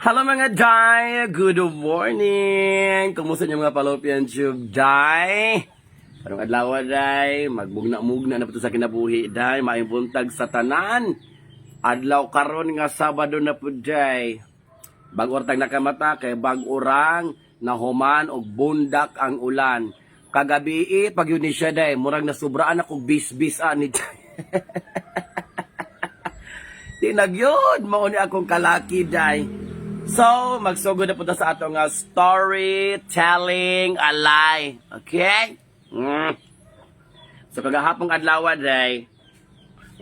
Hello, mga Day! Good morning! Kumusta niyo, mga Palopian Tube, Day? Karong adlaw, Day, magbugna-mugna na po sa kinabuhi, Day. Maayong buntag sa tanan. Adlaw karon nga Sabado na po, Day. Bag-o tag nakamata kay bag-o rang nahuman og bundak ang ulan. Kagabi pag yun ni siya, Day, murag nasubraan ako bis-bis ani, Day. Tinagyod, mao ni akong kalaki, Day. So, magsugod na po ta sa ato nga storytelling alay. Okay? So, kagahapong adlaw, Day,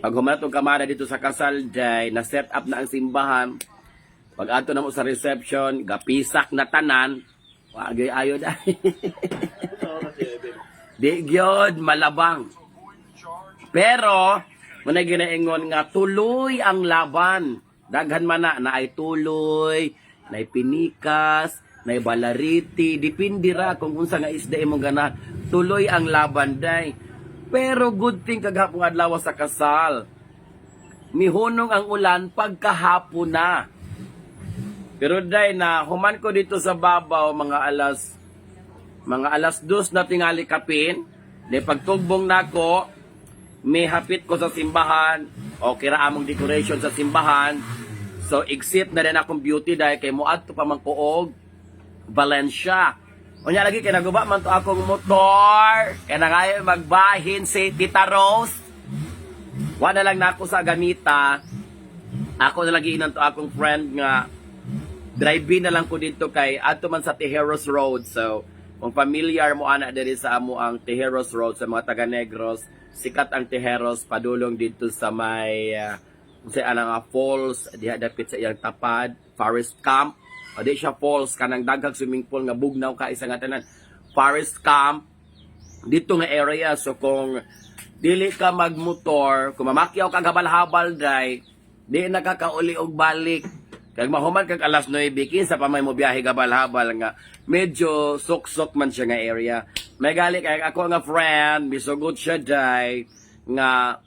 pag human atong kamara dito sa kasal, Day, na set up na ang simbahan. Pag ato na mo sa reception, gapisak na tanan. Wagay ayo, Day. Di gyud malabang. Pero, manay ginaingon nga tuloy ang laban. Daghan man na, naay tuloy, naay pinikas, naay balariti, depende ra kung unsa nga isda imong ganahan. Tuloy ang laban, Day. Pero good thing kagahapon adlaw sa kasal. Mihunong ang ulan pagkahapon na. Pero day na human ko dito sa babaw mga alas 2 na tingali kapin, di pagtugbong nako, may hapit ko sa simbahan, o kira among decoration sa simbahan. So exit na rin akong beauty dahil kay moadto pa man ko og Valencia. Unya lagi kay naguba man to akong motor. Kay nangayo magbahin si Tita Rose. Wala lang nako sa gamita. Ako na lagi inan to akong friend nga drive na lang ko dito kay adto man sa Tejeros Road. So, kung familiar mo ana diri sa amo ang Tejeros Road sa mga taga Negros, sikat ang Tejeros padulong dito sa may sa ana nga falls diha dapit sa iyang tapad, Forest Camp. O di siya falls, kanang daghang swimming pool nga bugnaw ka isa nga tanan. Forest Camp dito nga area. So kung dili ka magmotor, kung mamakyaw kag habal-habal, day, di nakakauli og balik. Kag mahuman kag alas 9, kinsa pa may mo biyahe gabal-habal nga medyo suksok man siya nga area. May gali kay ako nga friend, misugot siya, day, nga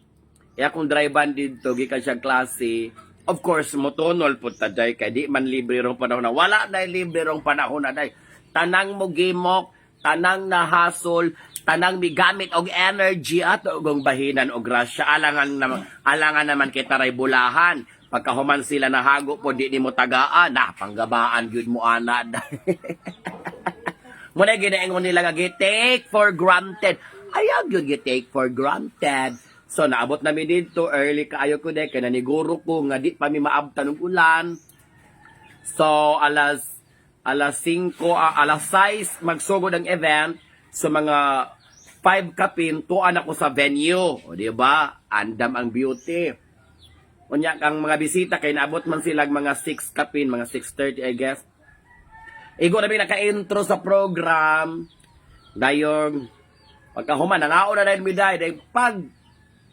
iya akong drive didto gikan siya klase. Of course, motonol pud ta, day, kay di man libre rong panahon na. Wala na libre rong panahon na, day. Tanang mo gimok, tanang nahasol, tanang migamit og energy ato ugong bahinan og grasya. Alangan naman kita ray bulahan. Pagkahuman sila nahago po, di nimo tagaan, na panggabaan gyud mo ana. Muna ginaingon nila nga take for granted. Ayaw gyud take for granted. So naabot nami dito early kaayo ko de kay naniguro ko nga di pa mi maabtan og ulan. So alas alas 5, alas 6 magsugod ang event. So mga 5 kapin tuan ako sa venue. O di ba? Andam ang beauty. Unya kang mga bisita kay naabot man sila mga 6 kapin, mga 6:30, I guess. Igo na mi naka-intro sa program. Dayong pagkahuman nangaon na dayon mi day, day pag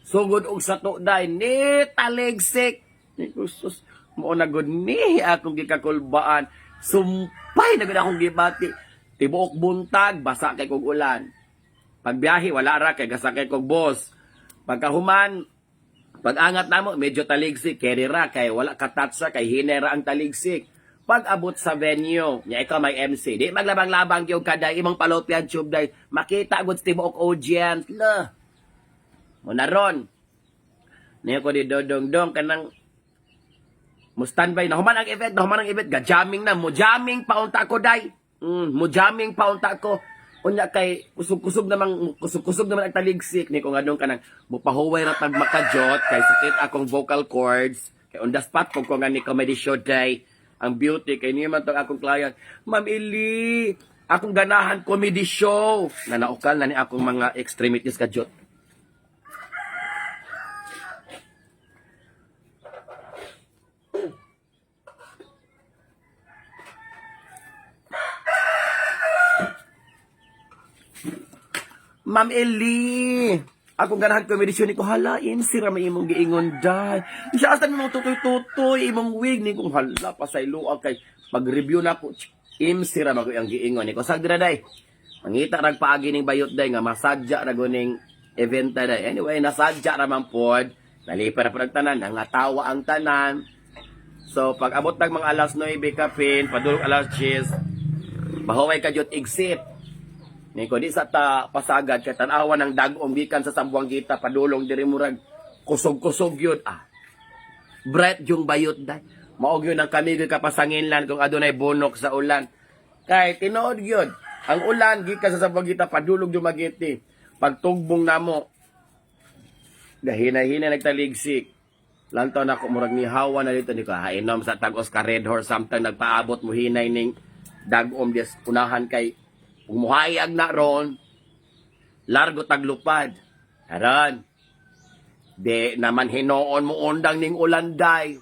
sugod og sato, day, ni taligsik. Ni sus, mo na gud ni akong gikakulbaan. Sumpay na gud akong gibati. Tibuok buntag basa kay kog ulan. Pagbiyahe wala ra kay gasakay kog bus. Pagkahuman, pag-angat namo, medyo taligsik, carry ra kay wala katatsa kay hinera ang taligsik. Pag abot sa venue, nya ikaw may MC, di maglabang-labang gyud ka, day, imong Palopian Tube, day, makita gud sa tibuok audience. La. Mo na ron. Niya ko di dodong dong kanang mo standby na human ang event, na human ang event, ga jamming na, mo jamming paunta ko, day. Mo jamming paunta ko. Unya kay kusog-kusog namang kusog-kusog naman ang taligsik ni ko ngadong kanang mupahuway ra tag makajot kay sakit akong vocal cords. Kay on the spot ko nga ni comedy show, day. Ang beauty kay niya man tong akong client. "Ma'am Eli, akong ganahan comedy show." Na naukal na ni akong mga extremities kajot. "Ma'am Eli, akong ganahan comedy show." Ni ko, "Hala, MC ra may imong giingon, day. Siya asa mo tutoy-tutoy imong wig." Ni kong, "Hala, pasaylo kay pag-review na ko, MC ra magoy ang giingon." Ni ko, "Sagdra, day." Mangita rag paagi ning bayot, day, nga masadya ra ning event, day. Anyway, nasadya ra man pod. Nalipad ra pod ang tanan, nangatawa ang tanan. So pag abot nag mga alas 9 kapin, padulong alas 10, mahuway ka jud exit. Ni ko di sa ta pasagad kay tan-awa ng dag-om gikan sa Zamboanguita padulong diri, murag kusog-kusog yun ah. Bright yung bayot day. Mao gyud ang kami gyud kapasanginlan kung adunay bunok sa ulan. Kay tinuod gyud, ang ulan gikan sa Zamboanguita padulong Dumaguete. Pagtugbong namo, gahinay-hinay nagtaligsik. Lantaw na ko, murag nihawa na dito ni ko. Hainom sa tag-os ka Red Horse samtang nagpaabot mo hinay ning dag-om des unahan kay kung muhayag na ron, largo taglupad. Aron. Di naman hinoon mo undang ning ulanday.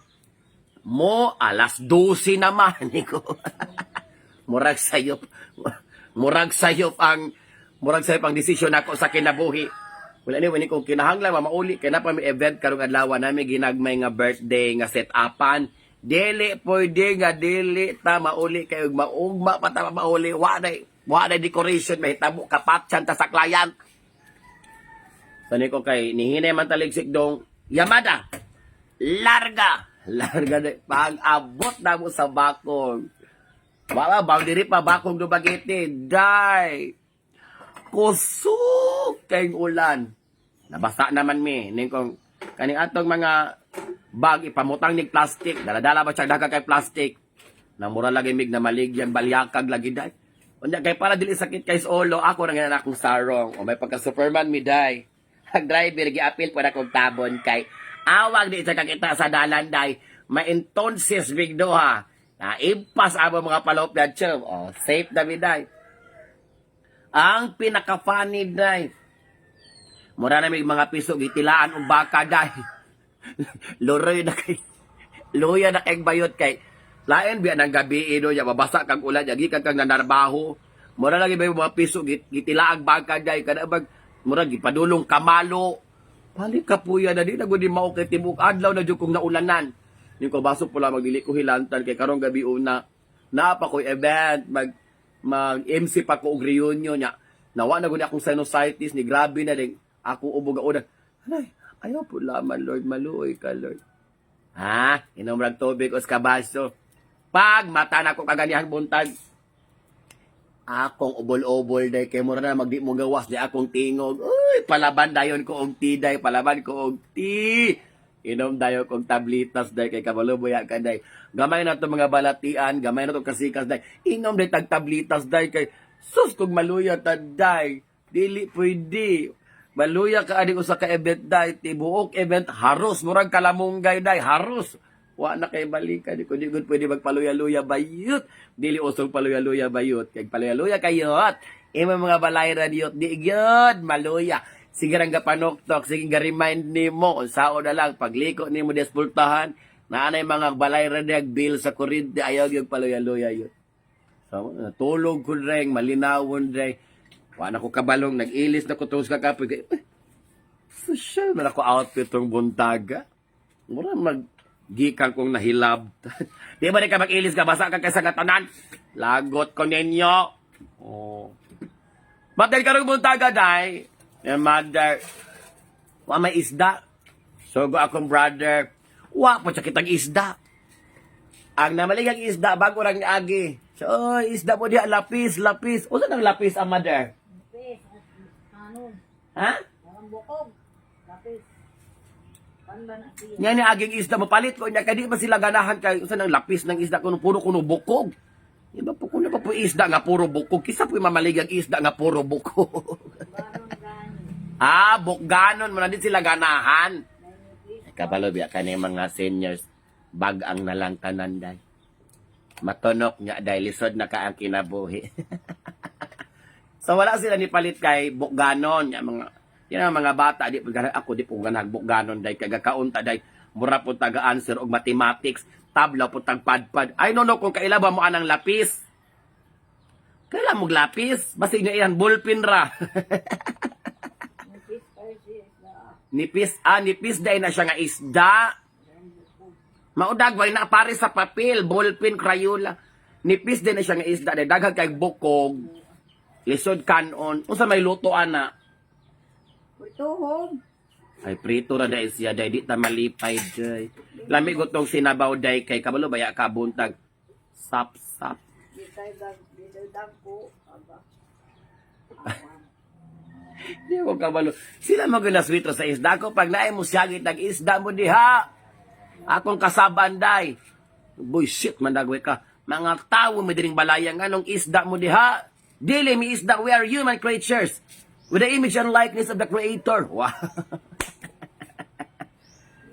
Mo alas 12 naman ko. Murag sayop. Murag sayop ang desisyon nako sa kinabuhi. Wala ni wala kong kinahanglan mamauli kay na pa may event karong adlaw, nami ginagmay nga birthday nga set upan. Dili pwede nga dili ta mauli kay ug maugma pa ta mauli, wa nay decoration, mahitabo kapatsan ta sa client. So ni ko kay nihinay man taligsik dong Yamada. Larga. Larga na. Pag-abot na mo sa Bakong. Wala, boundary pa Bakong Dumaguete. Day. Kusog kayong ulan. Nabasa naman mi. Ning kong kaning atong mga bag ipamutang nig plastic. Dala-dala ba siya daga kay plastic. Namura lagi mig na maligyan balyakag lagi day. Unya kay para dili sakit kay sa ulo, ako nang ginan akong sarong. O may pagka Superman mi day. Ang driver giapil pa na kong tabon kay awag di sa kakita sa dalan day. Ma-entonces big duha. Na impas amo mga palopya chum. O safe na mi day. Ang pinaka-funny day. Mura na may mga piso gitilaan og baka day. Luroy na kay luya na kay bayot kay lain biya ng gabi do ya mabasa kag ulan ya gikan kang nanarbaho. Mura lagi ba yung mga piso gitilaang baka day kada bag mura gipadulong kamalo. Balik ka puya na di na gud mao kay tibok adlaw na jud kong naulanan. Ning ko baso pula magdili ko hilantan kay karong gabi una naa pa ko'y event, mag mag MC pa ko og reunion nya. Nawa na gud akong sinusitis ni grabe na din ako ubo ga una. Ay, ayaw po laman Lord, maluoy ka Lord. Ha? Inom rag tubig os kabaso. Pag mata na ko kaganihang buntag, akong ubol-ubol day kay mura na magdi mo gawas di akong tingog. Uy, palaban dayon ko og tea day, palaban ko og tea. Inom dayon kog tablitas day kay kabalo buya ka day. Gamay na to mga balatian, gamay na to kasikas day. Inom day tag tablitas day kay sus kog maluya ta day. Dili pwede. Maluya ka ani usa ka event day, tibuok event haros murag kalamunggay day, haros. Wa na kay balikan di ko di gud pwede magpaluya-luya bayot. Dili usong paluya-luya bayot. Kay paluya-luya kayot. Imo mga balay ra diyot di gyud maluya. Sige rang gapanoktok, sige ga remind nimo unsaon na lang pagliko nimo despultahan naa nay mga balay ra bill sa kuryente, ayaw gyud paluya-luya yun. So, natulog ko reng, malinawon reng. Wa na ko kabalong, nag-ilis na ko tungos kakapoy. Kay, eh, social man ako outfit tong buntaga. Mura mag gikan kong nahilab. Di ba di ka mag-ilis ka, basa ka kay sa katanan? Lagot ko ninyo. Oh. Matay ka buntaga, day. Your mother. Wa may isda. Sugo akong brother. Wa po siya kitang isda. Ang namaligang isda bago rang agi. So, oy, isda mo diha lapis, lapis. Unsa nang lapis ang mother? Lapis. Ano? Ha? Parang bukog. Lapis. Pan ba na siya? Nga ni aging isda mo palit ko niya kay di ba sila ganahan kay unsa nang lapis ng isda kuno puro kuno bukog. Di ba po kuno pa po isda nga puro bukog? Kisa po mamaligang isda nga puro bukog. Baron gani. Ah, bukganon mo na din sila ganahan. May nipis. Kabalo biya kani mga seniors bag-ang nalang tanan day. Matunok nga day lisod na ka ang kinabuhi. So wala sila ni palit kay bukganon ya mga yan ang mga bata di po ganahan ako, di po ganahan bukganon day kay gakaunta day mura po taga answer og mathematics tabla po tag padpad. I don't know kung kaila ba mo anang lapis. Kaila mo lapis? Basta inyo iyan ballpen ra. Nipis kayo siya isda. Nipis ah, nipis day na siya nga isda. Parang bukog. Maudag wala na pare sa papel, ballpen, crayola. Nipis din na siya nga isda day daghang kay bukog. Lisod kanon. Unsa may luto ana? Uy, tuhog. Ay, prito ra dai siya dai, di ta malipay day. Lami gutong sinabaw day kay kabalo baya ka buntag. Sap sap. Di tayo dag, di tayo dagko. Aba. Di ako kabalo. Sila mo gina sweet sa isda ko pag naay mo siyagit nag isda mo diha. Akong kasaban day. Boy shit man dagway ka. Mga tawo mo diring balayang anong isda mo diha. Dili mi isda, we are human creatures with the image and likeness of the Creator. Wow.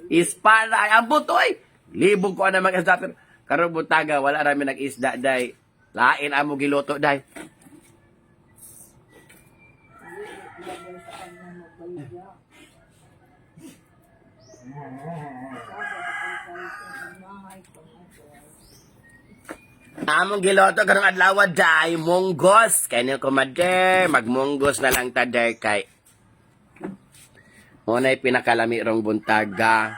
Ispada ay ambot oy. Libog ko na mga isda pero karon butaga wala ra mi nag-isda day. Lain amo giluto day. Ilagay sa kanya magbaligya. Among giloto karong adlaw day munggos. Kay niyo kumader, magmunggos na lang ta der kay. Mo nay pinakalami rong buntaga.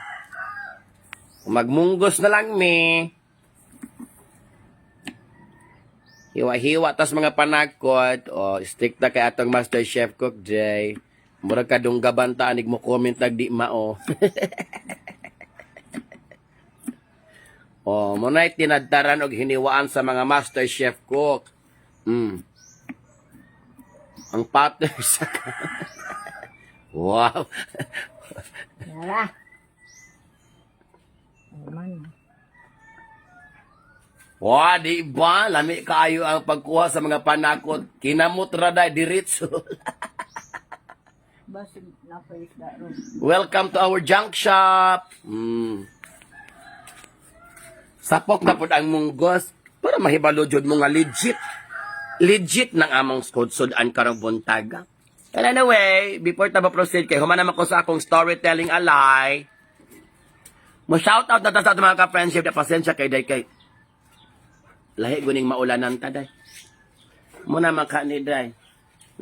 Magmunggos na lang mi. Hiwa-hiwa tas mga panakot. O, stick ta kay atong Master Chef Cook Jay. Murag ka dunggaban ta anig mo comment tag di mao. O, mo nay tinadtaran og hiniwaan sa mga Master Chef Cook. Ang partner sa Wow. Yara. Man. Wa, di ba? Lami kaayo ang pagkuha sa mga panakot. Kinamot ra day diretso. Basig napaisda ron. Welcome to our junk shop. Sapok na pud ang munggos para mahibalo jud mo nga legit. Legit ng among sudan karong buntaga. And anyway, before ta proceed kay human naman ko sa akong storytelling alay. Mo shout out na ta sa atong mga ka-friendship na pasensya kay day kay. Lahi guning maulanan ta day. Mo na maka ni day.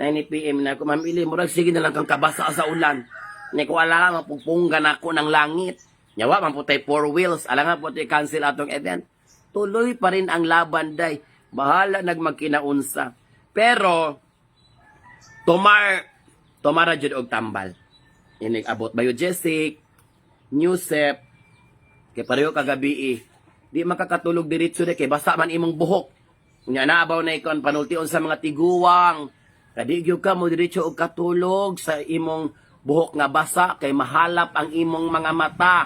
9 PM na ako, Ma'am Ili, murag sige na lang kang kabasa sa ulan. Ni ko ala mapugpunggan ako ng langit. Nyawa man po tay four wheels, ala nga po tay cancel atong event. Tuloy pa rin ang laban day. Bahala nagmagkinaunsa. Pero tumar tumara jud og tambal. Inig abot Biogesic, Newsep, kay pareho kagabi eh. Di makakatulog diretso de kay basa man imong buhok. Unya naabaw na ikon panultion sa mga tiguwang. Kadi gyud ka mo diretso og katulog sa imong buhok nga basa kay mahalap ang imong mga mata.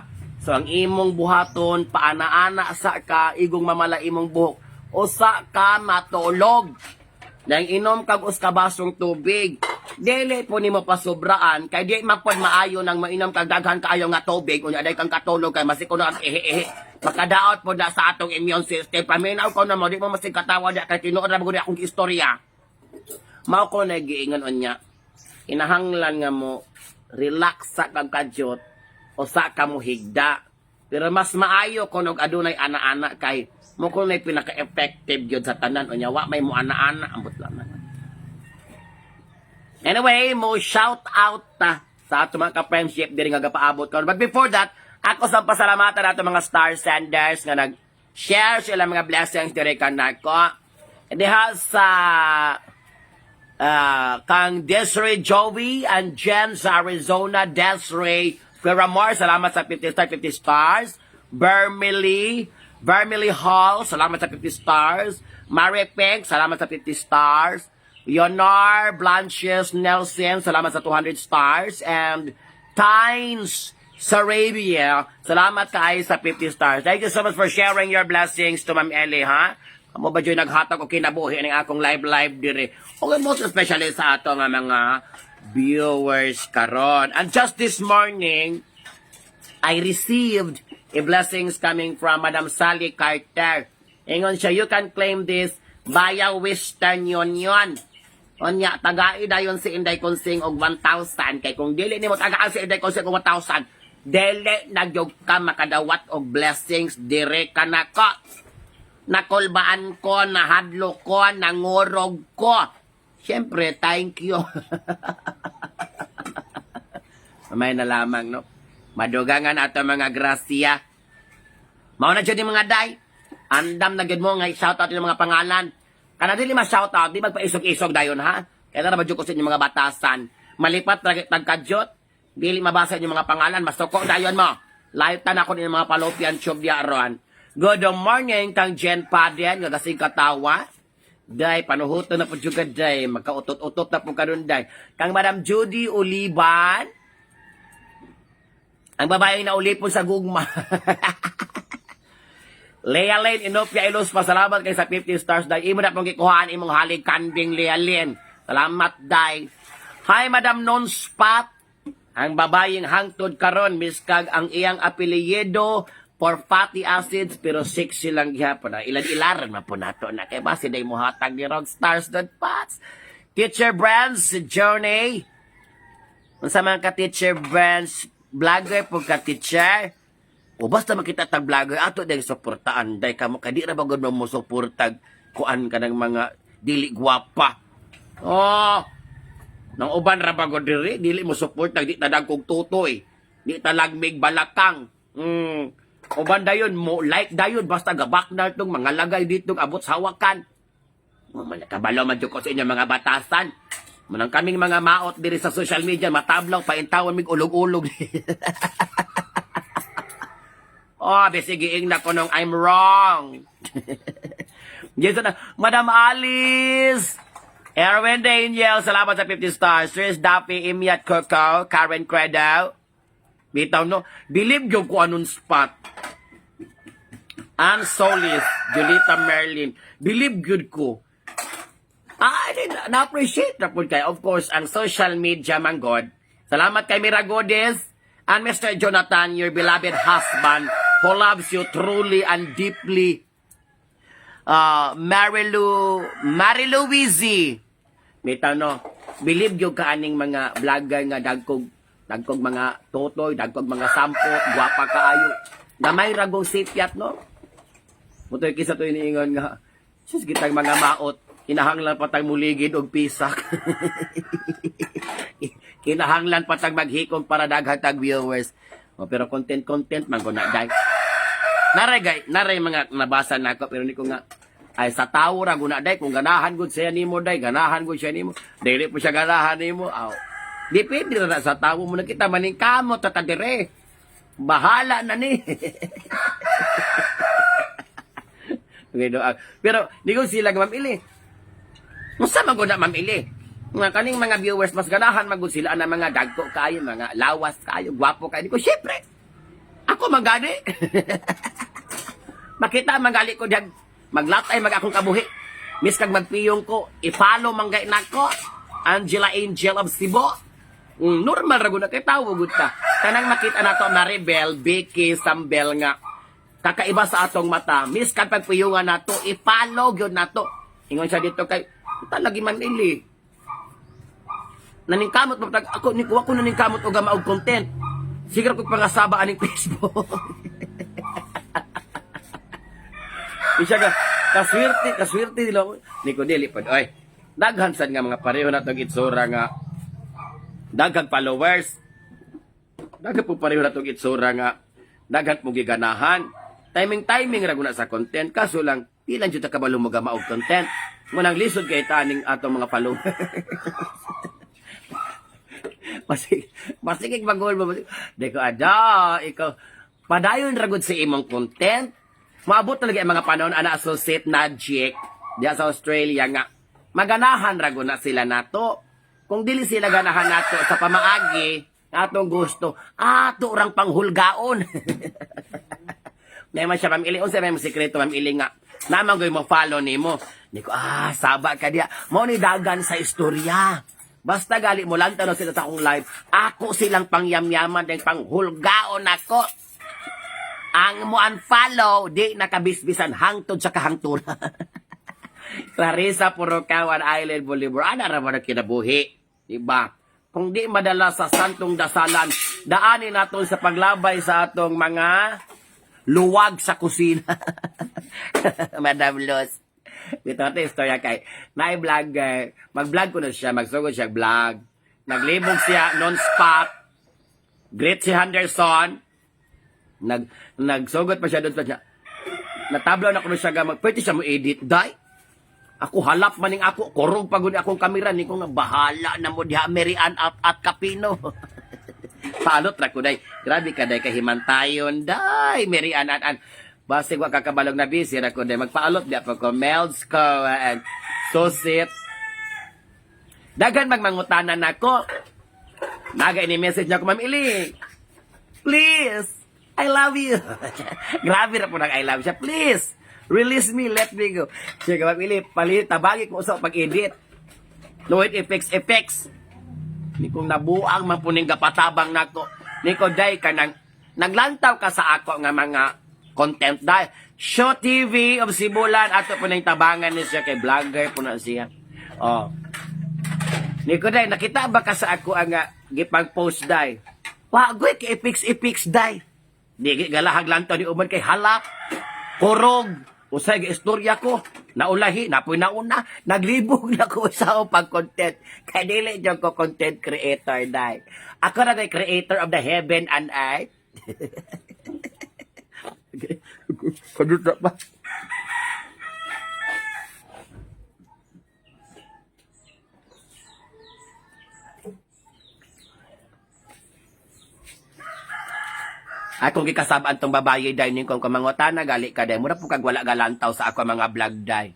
So ang imong buhaton paana-ana sa ka igong mamala imong buhok. Usa ka matulog. Nang inom kag us ka basong tubig. Dili po nimo pasobraan kay di man pod maayo nang mainom kag daghan kaayo nga tubig unya day kang katulog kay masiko na ang ihi-ihi. Makadaot po na sa atong immune system. Paminaw ko na mo di mo masig katawa di kay tinuod ra man gud akong istorya. Mao ko nagiingon unya. Kinahanglan nga mo relax sa kag kadyot o sa ka mo higda. Pero mas maayo kung og adunay ana-ana kay mo ko na pinaka-effective gyud sa tanan unya wa may mo ana-ana ambot lamang. Anyway, mo shout out ta sa ato mga ka-friendship diri nga gapaabot karon. But before that, ako sa pasalamatan ato mga star senders nga nag-share sila mga blessings diri kanako. Diha sa kang Desiree Joey and Jen sa Arizona, Desiree Ferramore, salamat sa 50 star, 50 stars. Vermily, Vermily Hall, salamat sa 50 stars. Mary Peg, salamat sa 50 stars. Leonor Blanches Nelson, salamat sa 200 stars. And Tynes Sarabia, salamat kay sa 50 stars. Thank you so much for sharing your blessings to Ma'am Ellie, ha? Amo ba dyan naghatag og kinabuhi ning akong live live dire. O most especially sa ato nga mga viewers karon. And just this morning, I received a blessings coming from Madam Sally Carter. Ingon siya, you can claim this via Western Union. Unya, tagai dayon si Inday Konsing og 1,000. Kay kung dili nimo tagaan si Inday Konsing og 1,000, dili na gyud ka makadawat og blessings dire ka nako. Nakulbaan ko, nahadlo ko, nangurog ko. Siyempre, thank you. Mamaya na lamang, no? Madugangan ato mga grasya. Mao na dyan yung mga day. Andam na gyud mo nga shoutout yung mga pangalan. Kana dili ma shoutout, di magpaisog-isog dayon ha. Kaya na ba ko sa inyo mga batasan. Malipat ra tagkadyot. Dili mabasa yung mga pangalan, masuko dayon mo. Live tan ako ni mga palopian tube diya aron. Good morning kang Jen Paden, gagasing katawa. Day, panuhuto na po juga day. Magkautot-utot na po karon day. Kang Madam Judy Oliban, ang babaeng naulipon sa gugma. Lea Lane, Inopia Ilos, pasalamat kay sa 50 stars day. Imo na pong gikuhaan imong halig kanding, Lea Lane. Salamat day. Hi, Madam Nonspot. Ang babayeng hangtod karon miskag ang iyang apelyido for fatty acids pero sexy lang gihapon na. Ilan-ilaran man po nato na kay base day mohatag ni Rock Stars dot Pats. Teacher Brands, Journey. Unsa man ka, Teacher Brands, vlogger po ka, teacher? O basta makita tag vlogger ato ding suportaan day kamo kay di ra ba gud mo suportag kuan ka ng mga dili gwapa. Oh, nang uban ra ba gud diri dili mo support di ta dagkog tutoy. Di ta lagmig balakang. Uban dayon mo like dayon basta gabaknar tong mga lagay dito abot sa hawakan. Mga kabalo man jud ko sa inyong mga batasan. Munang kaming mga maot diri sa social media matablaw paintawan mig ulog-ulog. Oh, bisigiing na ko nung I'm wrong. Yes na. Madam Alice! Erwin Daniel, salamat sa 50 stars. Tris Duffy, Imiat Coco, Karen Credo. Bitaw no, believe yung ko anong spot. Ann Solis, Julita Merlin, believe good ko. Ah, na-appreciate na po kayo. Of course, ang social media man God. Salamat kay Mira Godes and Mr. Jonathan, your beloved husband, who loves you truly and deeply. Marilu, Marilu Wizzy. May no, believe yung kaaning mga vlogger nga dagkog dagkog mga totoy, dagkog mga sampot, gwapa kaayo. Gamay ragong sipyat, no? Mutoy kisa to iniingon nga, sus kitang mga maot, kinahanglan pa tag muligid og pisak. Kinahanglan pa tag maghikog para daghan tag viewers. O, pero content content man ko na day. Naray gay, naray mga nabasa nako pero ni ko nga ay sa tawo ra guna day kung ganahan gud siya nimo day, ganahan gud siya nimo. Dili po siya ganahan nimo. Aw. Depende ra na sa tawo mo na kita maningkamot ta dire. Bahala na ni. Okay, do, ah, pero di ko sila Ma'am Ili. Unsa man gud na, Ma'am Ili? Nga kaning mga viewers mas ganahan man gud sila na mga dagko kaayo, mga lawas kaayo, gwapo kaayo. Di ko syempre. Ako man gani. Makita man gali ko diyan maglatay mag akong kabuhi. Miskag magpiyong ko, i-follow man gay nako. Angela Angel of Cebu. Normal ra gud na kay tawo gud ta. Kanang makita nato Maribel, Vicky, Sambel nga kakaiba sa atong mata. Miskan pagpiyungan nato, i-follow gyud nato. Ingon siya dito kay talagi man ili. Naningkamot mo tag ako ni ko naningkamot og og content. Siguro ko pangasaba aning Facebook. Isa ka kaswerte, kaswerte nila ako. Ni ko dili pod. Oy, daghan sad nga mga pareho na tong itsura nga daghang followers. Daghan po pareho na tong itsura nga daghan mo giganahan. Timing timing ra guna sa content kaso lang di lang jud ta kabalo mo og content. Munang lisod kay taning atong mga followers. Masig masigig magol mo. Di ko ada ikaw padayon ra gud sa imong content. Maabot talaga ang mga panahon ana associate Najik diya sa Australia nga maganahan ra gud na sila nato. Kung dili sila ganahan nato sa pamaagi atong gusto, ato rang panghulgaon. May man siya, Ma'am Ili. Unsa may mo sikreto, Ma'am Ili nga. Naman ko mo follow nimo. Ni ko, ah, saba ka diya. Mo ni dagan sa istorya. Basta gali mo lang tanong sila sa akong live. Ako silang pangyamyaman dahil panghulgaon ako. Ang mo unfollow, di nakabisbisan hangtod sa kahangturan. Clarissa Purukawan Island Boulevard. Ana ra ba na kinabuhi? Diba? Kung di madala sa santong dasalan, daanin naton sa paglabay sa atong mga luwag sa kusina. Madam Luz. Dito natin istorya kay na-vlog, eh, mag-vlog ko na siya, magsugod siya vlog. Naglibog siya non-spot. Great si Henderson. Nagsugod pa siya doon pa siya. Natablaw na ko na siya gamag. Pwede siya mo edit, day. Ako halap maning ako, kurog pa gud akong kamera ni ko nga bahala na mo diha Mary Ann at Kapino. Palot ra ko day. Grabe ka day kahimantayon day. Mary Ann Ann Ann. Basig wa kakabalog na busy ra ko day. Magpaalot di pa ko. Melds ko and susit. Daghan magmangutanan nako. Naga ini message niya ko, "Ma'am Ili. Please, I love you." Grabe ra po nang I love siya. "Please, release me, let me go." Siya ka, "Ma'am Ili, pali, tabagi ko sa pag-edit. No effects, effects." Ni kung nabuang man po ning gapatabang nako. Ni ko day ka nang naglantaw ka sa ako nga mga content day. Show TV of Sibulan ato po ning tabangan ni siya kay vlogger po na siya. Oh. Ni ko day nakita ba ka sa ako ang gipang post day? Wa goy kay effects effects day. Di galahag lantaw ni uban kay halak. Kurog. Usay gi istorya ko. Naulahi, napoy nauna, naglibog na ko sa akong pag-content. Kay dili jud ko content creator day. Ako na kay creator of the heaven and earth. Kaduta pa. Akong gikasabaan tong babaye day ning kung kamangutana gali ka day. Mura po kag wala galantaw sa ako mga vlog day.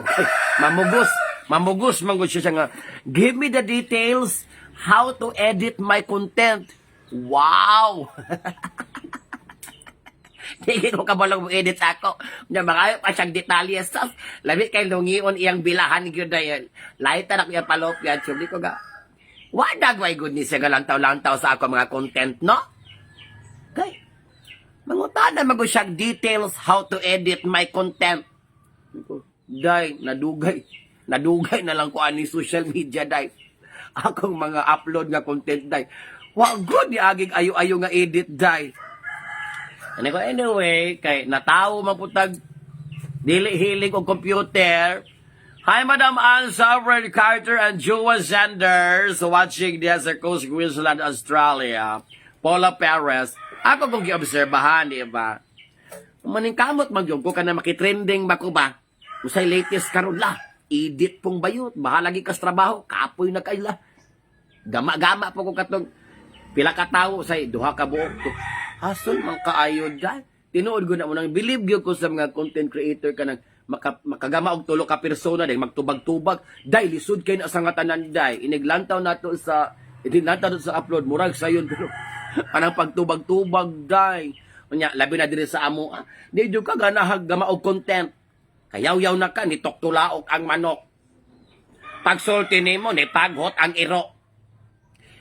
Okay. Mamugos, mamugos man gud siya nga "Give me the details how to edit my content." Wow. Hindi ko kabalong mo edit ako. Nya mga pa siyang detalye sa labi kay lungion iyang bilahan gyud dayon. Lahi ta na ko iyang palopyan, di ko ga. Wa dagway good ni siya galantaw-lantaw sa ako mga content, no? Kay mangutana man gud siya details how to edit my content. Day, nadugay. Nadugay na lang ko ani social media day. Akong mga upload nga content day. Wa good ni aging ayo-ayo nga edit day. Ano ko anyway, kay natawo man putag dili hilig og computer. Hi, Madam Ann Sovereign Carter and Joa Sanders watching diya sa Coast Queensland, Australia. Paula Perez. Ako kong giobserbahan, di ba? Maning kamot magyog ko kana makitrending ba ko ba? Usay latest karon la. Edit pong bayot. Bahala gi kas trabaho. Kapoy na kaila. Gama-gama po ko katong pila ka tawo say duha ka buok to. Hasol man kaayo dyan. Tinuod ko na mo nang believe gyud ko sa mga content creator kanang maka, makagama og tulo ka persona dahil magtubag-tubag dai lisod kay na sa nga tanan day iniglantaw nato sa iniglantaw nato sa upload murag sayon pero anang pagtubag-tubag day unya labi na diri sa amo ah. Di jud ka ganahag gama og content kayaw-yaw na ka ni tuktulaok ang manok pagsulti nimo ni paghot ang iro.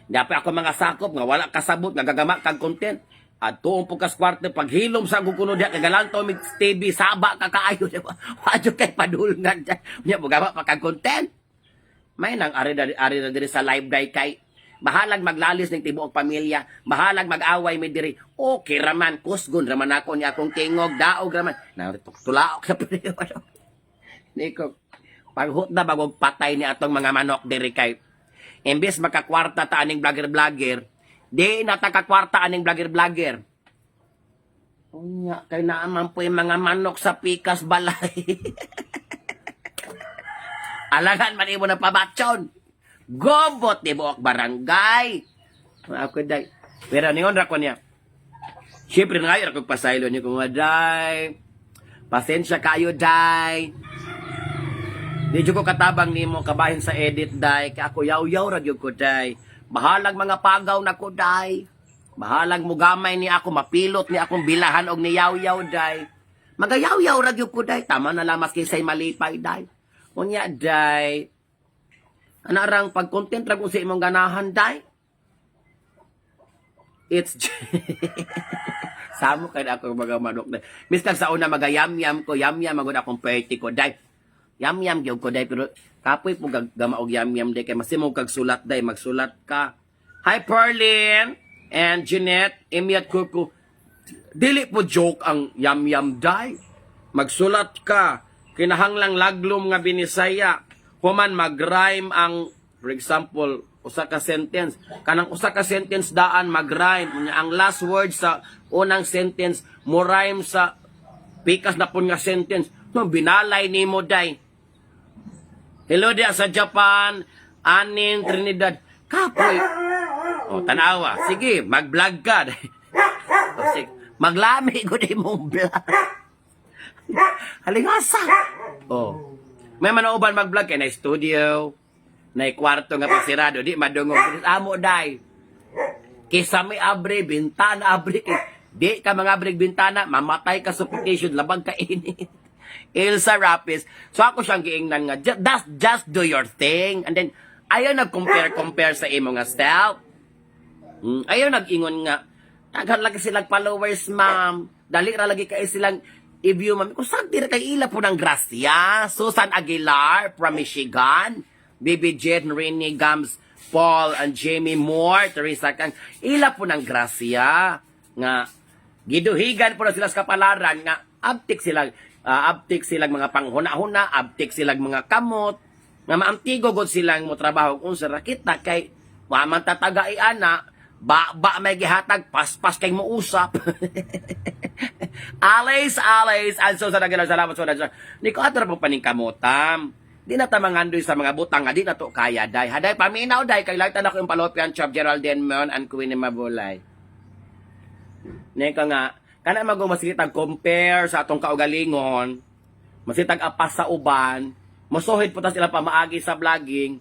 Dapat ako mga sakop nga wala kasabot nga gagama kag content. Adto po kas kwarto paghilom sa akong kuno diha kay galantaw mig TV saba ka kaayo di ba? Wa jud kay padulngan diyan. Nya mo pa kag content. May nang ari na diri sa live day kay bahalag maglalis ning tibuok pamilya, bahalag mag-away mi diri. Okay raman, kusgon raman ako ni akong tingog, daog raman. Na tulaok sa pareho. Niko, paghut na bagog patay ni atong mga manok diri kay imbes makakwarta ta aning vlogger-vlogger, di na ta kakwarta aning vlogger-vlogger. Unya, kay naaman po yung mga manok sa pikas balay. Alangan man imo na pabatson. Gobot ni buok barangay. Ako day. Pero ningon ra ko niya. Siyempre nga ra kog pasaylo niyo kung day. Pasensya kayo day. Di jud ko katabang nimo kabahin sa edit day. Kay ako yaw-yaw ra gyud ko day. Bahalag mga pagaw na ko day. Bahalag mugamay ni ako mapilot ni akong bilahan og ni yaw-yaw day. Magayaw-yaw ra gyud ko day. Tama na lamas kinsay malipay day. Unya day. Ana rang pag-content ra kung sa imong ganahan day. It's Samo kay ako mga manok day. Miskan sa una magayam-yam ko, yam-yam magud akong perti ko day. Yam-yam gyud ko day pero kapoy po gama og yam-yam day kay masimo kag sulat day, magsulat ka. Hi, Perlin and Jeanette, Amy at Kuku. Dili po joke ang yam-yam day. Magsulat ka. Kinahanglang laglom nga binisaya. Human mag-rhyme ang, for example, usa ka sentence. Kanang usa ka sentence daan mag-rhyme. Unya ang last word sa unang sentence mo rhyme sa pikas na pun nga sentence. No, binalay nimo day. Hello dia sa Japan, Anin, Trinidad. Kapoy. O, tanawa. Sige, mag-vlog ka. O, sige. Maglami ko di mong vlog. Halingasa. Oh. May manauban mag-vlog kay na studio, na kwarto nga pagsirado, di madungog. Amo day. Kisa may abre, bintana abre. Di ka mga abre bintana, mamatay ka suffocation, labag ka init. Ilsa Rapis. So ako siyang giingnan nga, just do your thing. And then, ayaw nag-compare-compare sa imo nga self. Ayaw nag-ingon nga, daghan lagi silang followers, ma'am. Dali ra lagi kay silang i-view, ma'am. Kung saan tira kay ila po ng grasya. Susan Aguilar from Michigan. Baby Jet, Renee Gams, Paul, and Jamie Moore, Teresa Kang. Ila po ng grasya. Nga, giduhigan po na sila sa kapalaran nga abtik sila, abtik silang mga panghuna-huna, abtik silang mga kamot, nga maamtigo god silang mo trabaho kung sa rakita kay wa man tataga ana ba ba may gihatag paspas kay muusap. Alice, Alice, and so sa nagalaw, salamat sa so, ni ko ato ra po paning kamotam. Di na ta mangandoy sa mga butang nga di na to kaya day. Haday paminaw day kay lagtan ako yung palopian chop Geraldine Mon and Queen Mabulay. Neka nga, kana magumasikit ang compare sa atong kaugalingon, masitag apas sa uban, mosuhid po ta sila pamaagi sa vlogging.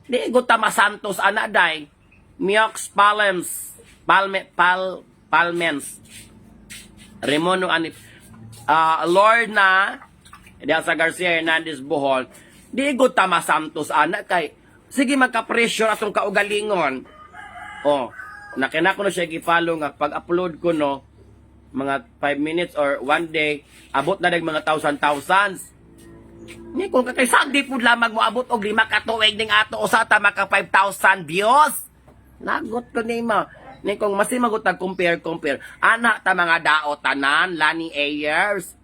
Di ko tama Santos ana day. Miox Palms, Palme Pal Palmens. Remono anip. Ah, Lorna Delsa Garcia Hernandez Bohol. Di ko tama Santos ana kay sige magka-pressure atong kaugalingon. Oh, nakina ko na siya gi-follow nga pag-upload ko no mga 5 minutes or one day abot na dag mga thousand thousands. Ni kung kakay sagdi pud lamang mo abot og 5 ka tuig ning ato usa ta maka 5,000 views. Nagot ko nimo. Ni kung masimagot tag compare compare. Ana ta mga dao tanan Lani Ayers.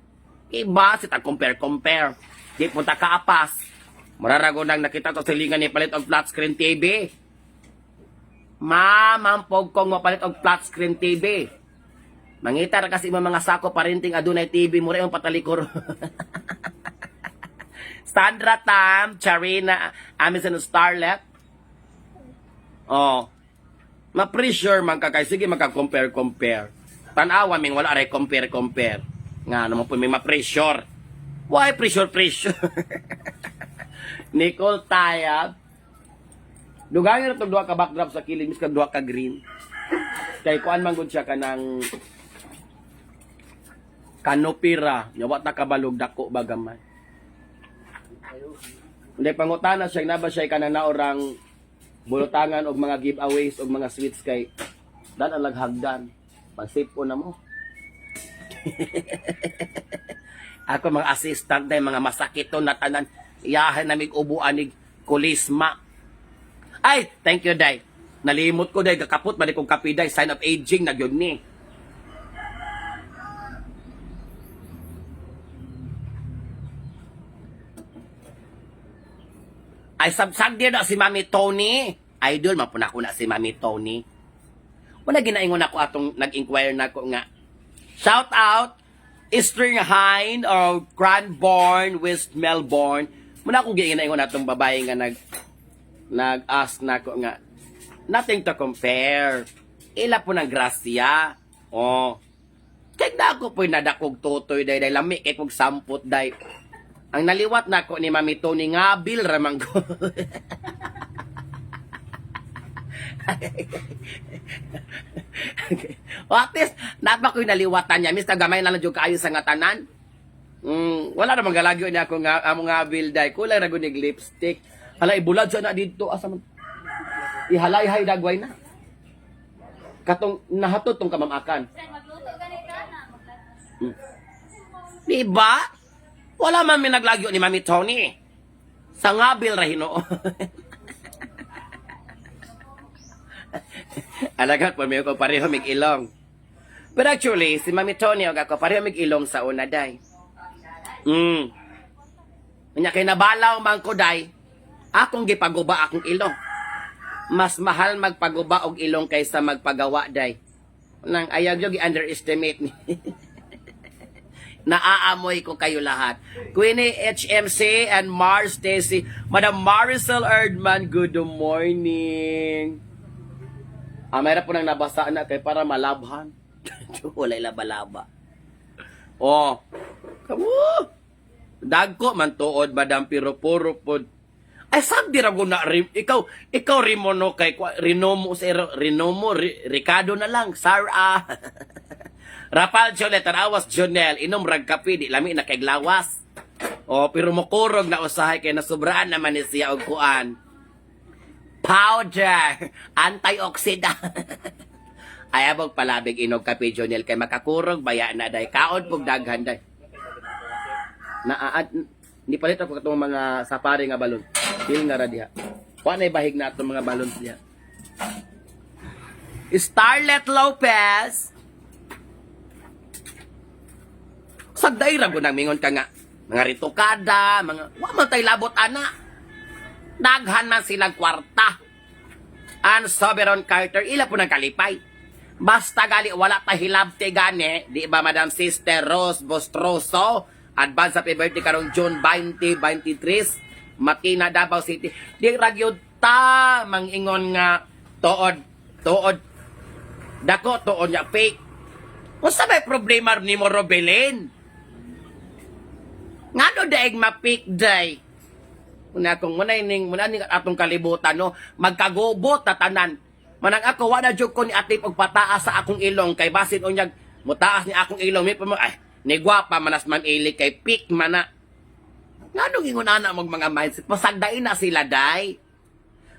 Iba si tag compare compare. Di punta kaapas. Mararago nang nakita to silingan ni palit og flat screen TV. Mamampog kong mapalit og flat screen TV. Mangita ra kasi imong mga sako parenting adunay TV mo ra imong patalikor. Sandra Tam, Charina, Amazon Starlet. Oh. Ma-pressure man ka kay sige magka-compare compare. Tan-awa ming wala ray compare compare. Nga naman po may ma-pressure. Why pressure pressure? Nicole Tayab. Dugangan na itong duha ka backdrop sa kilid, miska duha ka green. Kay kuan man gud siya kanang kanopira, nya wa ta kabalog dako ba gamay. Hindi pangutana siya na ba siya kanang naorang bulutangan og mga giveaways og mga sweets kay dan ang laghagdan. Pagsipon na mo. Ako mga assistant na mga masakiton na tanan iyahan na mig ubuan nig kulisma. Ay, thank you day. Nalimot ko day kakapot man kong kape day, sign of aging na gyud ni. Ay sabsag din na si Mami Tony. Idol man po na ako na si Mami Tony. Wala ginaingon ako atong nag-inquire na ako nga. Shout out Stringheim or Cranbourne, West Melbourne. Muna akong ginaingon atong babae nga nag-ask na ako nga nothing to compare. Ila po ng grasya. Oh. Kaya na ako po'y nadakog totoy day day lami kay kog sampot day. Ang naliwat na ako ni Mami Tony ngabil ramang ko. O at least, napa ko'y naliwatan niya. Mr. Gamay na lang dyan kaayo sa nga tanan. Wala namang galagyo niya ako nga, amo nga day. Kulay ra gud nig lipstick. Hala, ibulad siya na dito. Asa man? Ihalay-hay dagway na. Katong nahatod tong kamamakan. Magluto ganit ka na. Di ba? Wala man may naglagyo ni Mami Tony. Sa ngabil ra hinoo. Alagat po may ko pareho mig ilong. But actually, si Mami Tony og ako pareho mig ilong sa una day. Nya kay nabalaw man ko day, akong gipaguba akong ilong. Mas mahal magpaguba og ilong kaysa magpagawa day. Nang ayaw yo gi-underestimate ni. Naaamoy ko kayo lahat. Queenie HMC and Mars Stacy. Madam Maricel Erdman, good morning. Ah, mayroon po nang nabasa na kay para malabhan. Walay laba-laba. Oh. Kamo. Dagko man tuod, madam, pero puro pod. Ay, sabdi ra ko na ikaw ikaw Rimono kay Rinomo sa Rinomo Ricardo na lang Sarah. Rafael Jolet tanawas Jonel inom rag kape di lami na kay lawas. Oh, pero mokurog na usahay kay nasubraan naman ni siya og kuan. Powder, antioxidant. Ay abog palabig inog kape, Jonel, kay makakurog baya na day kaon pug daghan day. Na hindi palit ako katong mga safari nga balon. Feel nga ra diha. Wa na bahig na atong mga balon diha. Starlet Lopez. Sagday ra gud nang mingon ka nga mga ritokada, mga wa man tay labot ana. Daghan man silang kwarta. Ang Soberon Carter, ila po ng kalipay. Basta gali wala ta hilabte gani, di ba, Madam Sister Rose Bostroso? Advance happy birthday karong June 20, 23, Makina, Davao City. Di ra gyud ta mangingon nga tuod, tuod. Dako tuod nga fake. Unsa may problema nimo, Robelin? Ngano daig ma-fake day? Una kung muna ning muna ning atong kalibutan, no, magkagubot ta tanan. Manang ako wala jud ko ni atip og pataas sa akong ilong kay basin unyag mutaas ni akong ilong may pa ay ni gwapa manas man ili kay pick man na. Nganong ingon ana mong mga mindset pasagdain na sila day.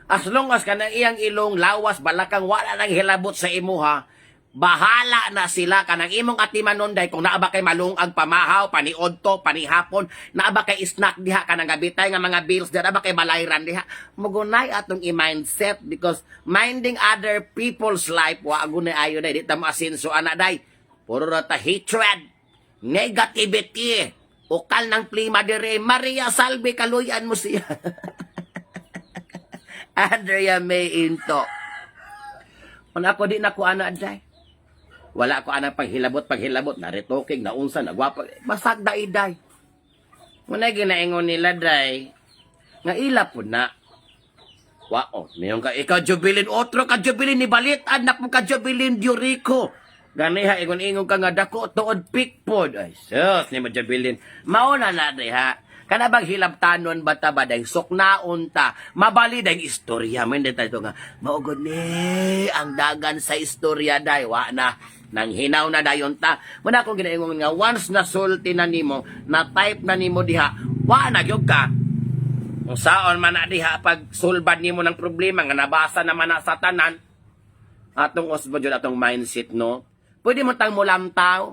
As long as kanang iyang ilong, lawas, balakang wala nang hilabot sa imuha, bahala na sila kanang imong atimanon day kung naa ba kay malungag pamahaw, paniodto, panihapon, naa ba kay snack diha kanang gabitay nga mga bills diha, naa ba kay balayran diha. Mugunay atong i-mindset because minding other people's life wa gunay ayo day di ta maasinso ana day. Puro ra ta hatred, negativity, ukal ng plima dire. Maria Salve, kaluyan mo siya. Andrea May Into. Kung ako di na ko ana day. Wala ko ana paghilabot, paghilabot, naritoking, naunsa, nagwapa. Basag daiday. Muna ginaingon nila day. Nga ila po na. Wa, oh, mayon ka, ikaw Jubilin, otro ka Jubilin, ni balitan na po ka Jubilin Durico. Ganiha, ingon-ingon ka nga dako, tuod pikpod. Ay, sus, ni mo Jubilin. Mauna na diha. Kana bang hilabtanon ba ta ba dahil suknaon ta, mabali dahil istorya. May hindi tayo nga, maugod ni ang dagan sa istorya day, wa na. Nang hinaw na dayon ta. Muna akong ginaingon nga, once na sulti na nimo, na type na nimo diha, wa na gyud ka. Kung saon man na diha pag sulbad nimo ng problema nga nabasa naman na sa tanan, atong usbo jud atong mindset, no. Pwede mo tang mulamtaw.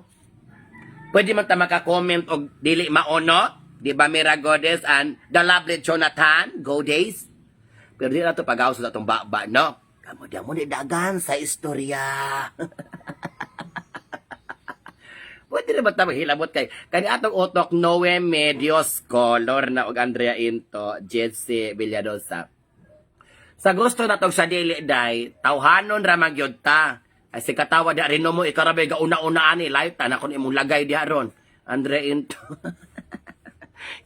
Pwede man ta maka-comment og dili maono, di ba, Mira Godes and the lovely Jonathan Go Days? Pero di na to pagaw sa atong baba, no. Kamo di mo ni dagan sa istorya. Pwede na ba ta maghilabot kay kani atong utok? Noe Medios Color na og Andrea Into, Jesse Villadosa. Sa gusto na tong sa dili day, tawhanon ra man gyud ta. Ay si katawa di rin mo ikaw ra bay gauna-una ani live ta na kun imong lagay diha ron. Andrea Into.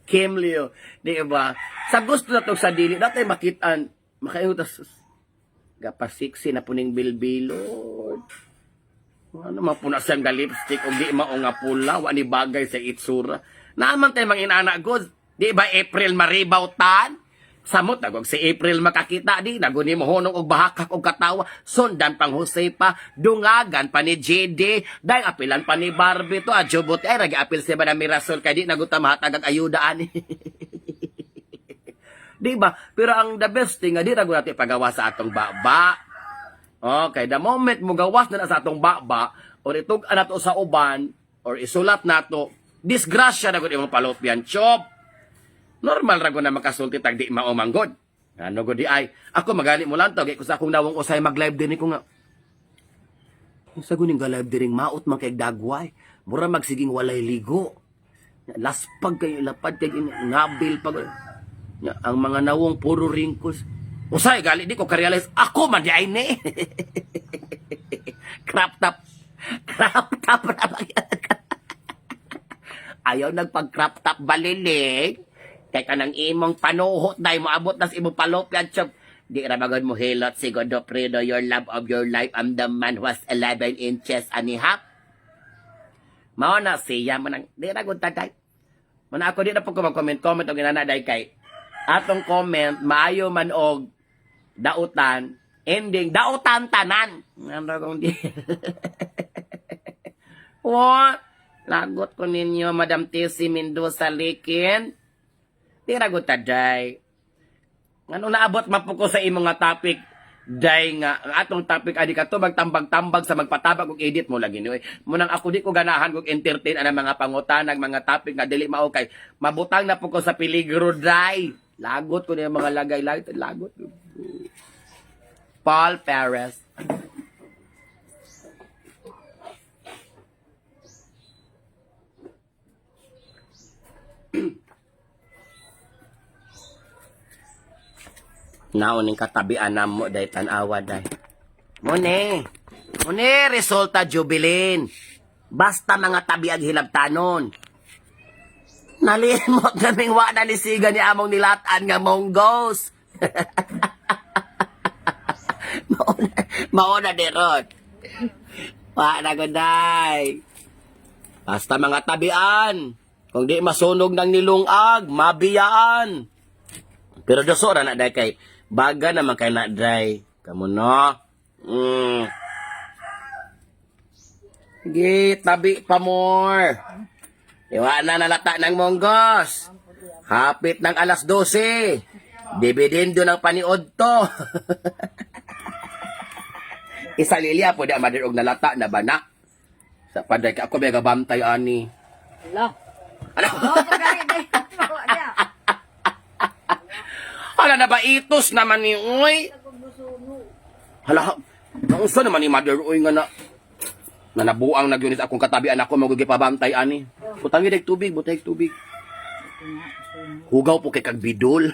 Kim Leo, di ba? Sa gusto na tong sa dili, natay makitaan, makaingon ta gapasiksi na puning bilbilod. Ano man po na siyang lipstick o di mao nga pula, wa ni bagay sa itsura. Naaman tayo mga inana god. Di ba April Maribaw tan? Samot nagog si April makakita di naguni mo hunong og bahakak og katawa, sundan pang Jose pa, dungagan pa ni JD dahil apilan pa ni Barbie to adjubot ay ragi apil siya ba na Mirasol kay di naguta mahatag ang ayuda ani. Di ba? Pero ang the best thing nga di ra gud natin pagawa sa atong baba. Okay, the moment mo gawas na na sa atong baba or itug nato sa uban or isulat nato, disgrasya na gud imong palopyan, chop. Normal ra gud na makasulti tag di mao manggod. Ano gud di ay ako magali mo lang to kay ko sa akong nawong usay mag-live din ko nga. Kung sa guning ga-live diring maot man kay dagway, mura magsiging walay ligo. Laspag kayo lapad kay ngabil pag nya, ang mga nawong puro wrinkles. Usay gali di ko ka-realize ako man di ay ni. Crop top. Crop top na ba? Ayaw nagpag crop top balilig. Kay kanang imong panuhot dahil moabot na sa imong palopyan chop. Di ra magod mo hilot si Godofredo, your love of your life, I'm the man who has 11 inches and a half. Mao na siya manang di ra gud tagay. Mana ako di na po ko mag-comment-comment og inana day kay atong comment maayo man og dautan, ending dautan tanan. Ano kung di. What? Lagot ko ninyo, Madam Tessie Mendoza Likin. Di ra gud taday. Ngano naabot man po ko sa imong nga topic day nga ang atong topic adi kato magtambag-tambag sa magpatabag og edit mo lagi ni. Munang ako di ko ganahan og entertain ana mga pangutanag mga topic nga dili mao kay mabutang na po ko sa peligro day. Lagot ko niya mga lagay lagot lagot. Paul Perez. Naon ning katabian namo day tan-awa day. Mune. Mune resulta Jubilin. Basta mga tabi ang hilabtanon. Nalimot naming wa na ni siga ni among nilatan nga monggos. Mauna, mauna di ron. Wa na guday. Basta mga tabian. Kung di masunog ng nilungag, mabiyaan. Pero doso ra na day kay baga naman kay na day. Kamo no. Sige, tabi pa more. Iwa na nalata ng monggos. Hapit ng alas 12. Dividendo ng paniod to. Isa lilya po di ang mother og nalata na bana. Sa paday ka ako may gabantay ani. Ala. Ano? Oh, pagkaya day. Wa niya. Hala na ba itos naman ni uy? Hala, naunsa naman ni mother uy nga na na nabuang na gyud akong katabi anak ko magugi pabantay ani. Butang gyud tubig, butang tubig. Hugaw po kay kag bidol.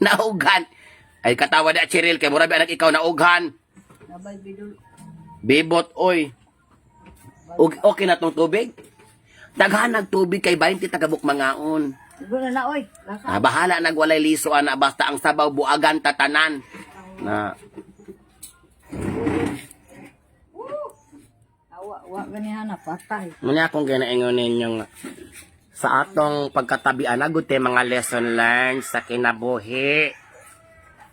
Naugan. Ay katawa na Cheryl kay mura ba anak ikaw naughan. Nabay bidol. Bibot oy. Okay na tong tubig. Daghan nag tubig kay 20 tagabuk mangaon. Igo na na oy. Lasa. Ah, bahala nagwalay liso ana basta ang sabaw buagan tatanan. Na Awa wa ganihan na patay. muna akong ginaingon ninyo nga sa atong pagkatabian na gud mga lesson learned sa kinabuhi.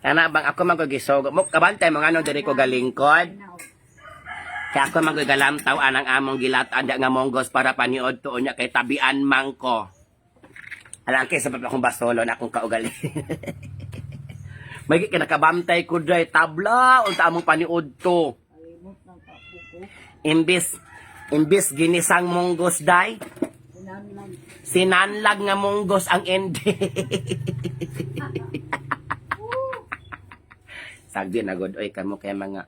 Kana bang ako magugisog mo kabantay mga ano diri ko galingkod. Kaya ako magugalamtaw anang among gilatan da nga monggos para paniod tuon niya kay tabian man ko. Alang kay sa akong basolo na akong kaugali. May kinakabantay ko dray tabla unta among paniod to. Kalimot ng kapo ko. Imbis imbis ginisang munggos day, Sinanlag. sinanlag nga munggos ang ending. Sagdi na god oy kamo kay mga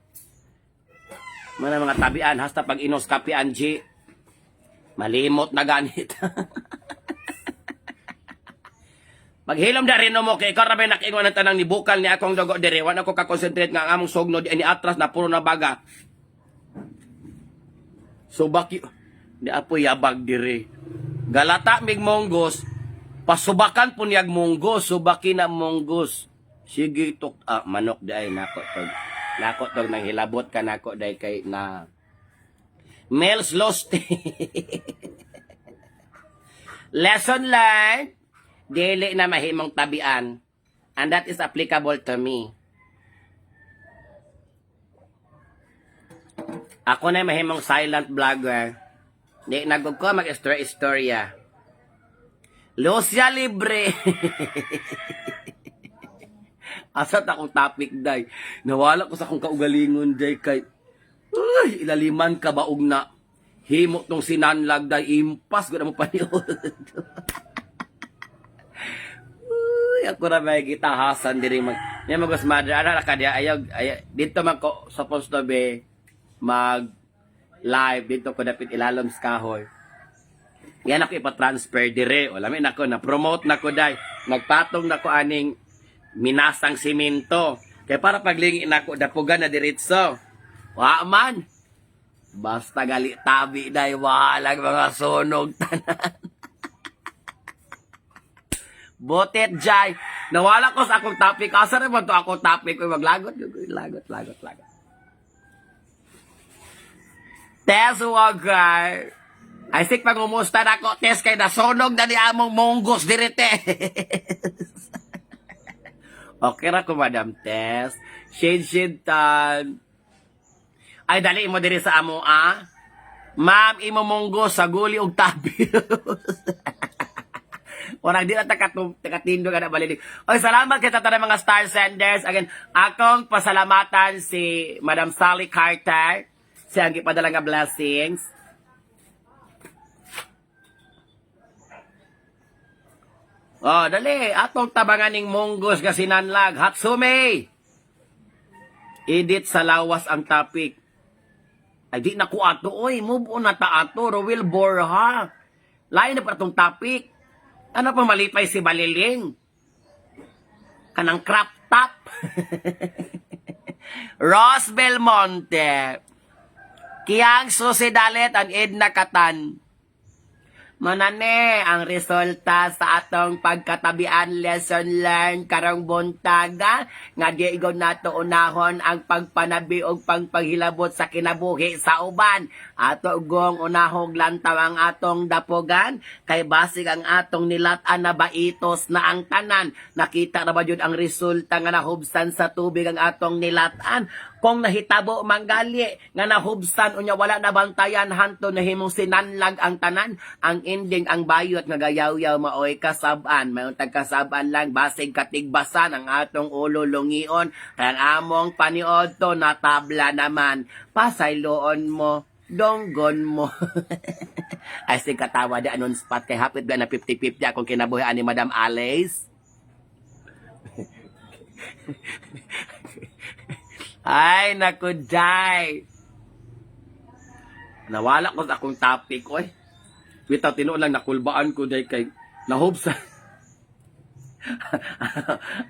mga tabian hasta pag inos kape Angie malimot na ganit. Maghilom da rin mo kay ikaw ra bay nakiingon ang tanang ni bukal ni akong dugo diri wa na ko ka-concentrate nga ang among sugno di ni atras na puro na baga. So baki di apoy yabag diri. Galata mig monggos, pasubakan po niyag monggos, subaki na monggos. Sige tok ah, manok di ay nako tog. Nako tog nang hilabot ka nako day kay na Mel's lost. Lesson learned, dili na mahimong tabian. And that is applicable to me. Ako na mahimong silent vlogger. Di nagog ko mag-istorya-istorya. Lucia Libre. Asa ta akong topic day. Nawala ko sa akong kaugalingon day kay uy, ilaliman ka baog na himo tong sinanlag day impas gud mo paniod. Uy, ako ra may gitahasan diri mag niya magos mother ana ra ka diya ayaw, ayaw dito man ko supposed to be mag live dito ko dapit ilalom sa kahoy. Yan ako ipa-transfer dire. O lami nako na promote na ko day. Nagpatong na ko aning minasang simento. Kaya para paglingi nako dapugan na diretso. Wa man. Basta gali tabi day walang mga sunog tanan. Botet Jai. Nawala ko sa akong topic. Asa naman to akong topic? Uy, maglagot. Lagot, lagot, lagot. Tess Walker. Ay, sik pangumusta na ako, Tess, kay nasunog na ni among monggos diri, Tess. Okay ra ko, Madam Tess. Shade, shade, tan. Ay, dali mo diri sa amo, ah. Ma'am, imo monggo sa guli og tabi. Warang di na takatindog na balilig. Oy, salamat kay tatanang mga star senders. Again, akong pasalamatan si Madam Sally Carter. Siya ang gipadala nga blessings. Oh, dali. Atong tabangan ning monggos nga sinanlag. Hatsume! Edit sa lawas ang topic. Ay, di na ko ato. Oy, move on na ta ato. Rowel Borja. Lain na pa itong topic. Ano pa malipay si Baliling? Kanang crop top. Ross Belmonte. Kiyang susidalit ang Edna Katan. Manane ang resulta sa atong pagkatabian, lesson learned karong buntaga nga di igong nato unahon ang pagpanabi og pagpaghilabot sa kinabuhi sa uban. Ato gong unahog lantaw ang atong dapogan kay basig ang atong nilat-an na baitos na ang tanan. Nakita na ba jud ang resulta nga nahubsan sa tubig ang atong nilat-an? Kung nahitabo manggali nga nahubsan unya wala na bantayan hanto nahimong sinanlag ang tanan, ang ending ang bayot nga gayawyaw maoy kasab-an. Mayon tagkasab-an lang basig katigbasan ang atong ulo lungion kay ang among paniod to natabla naman. Pasayloon mo, donggon mo. Ay, sige, katawa di anon spot kay hapit ba na 50-50 akong kinabuhi ani Madam Alice. Ay, naku, Jai. Nawala ko sa akong topic, oy. Bitaw, tinuod lang, nakulbaan ko dahil kay nahubsa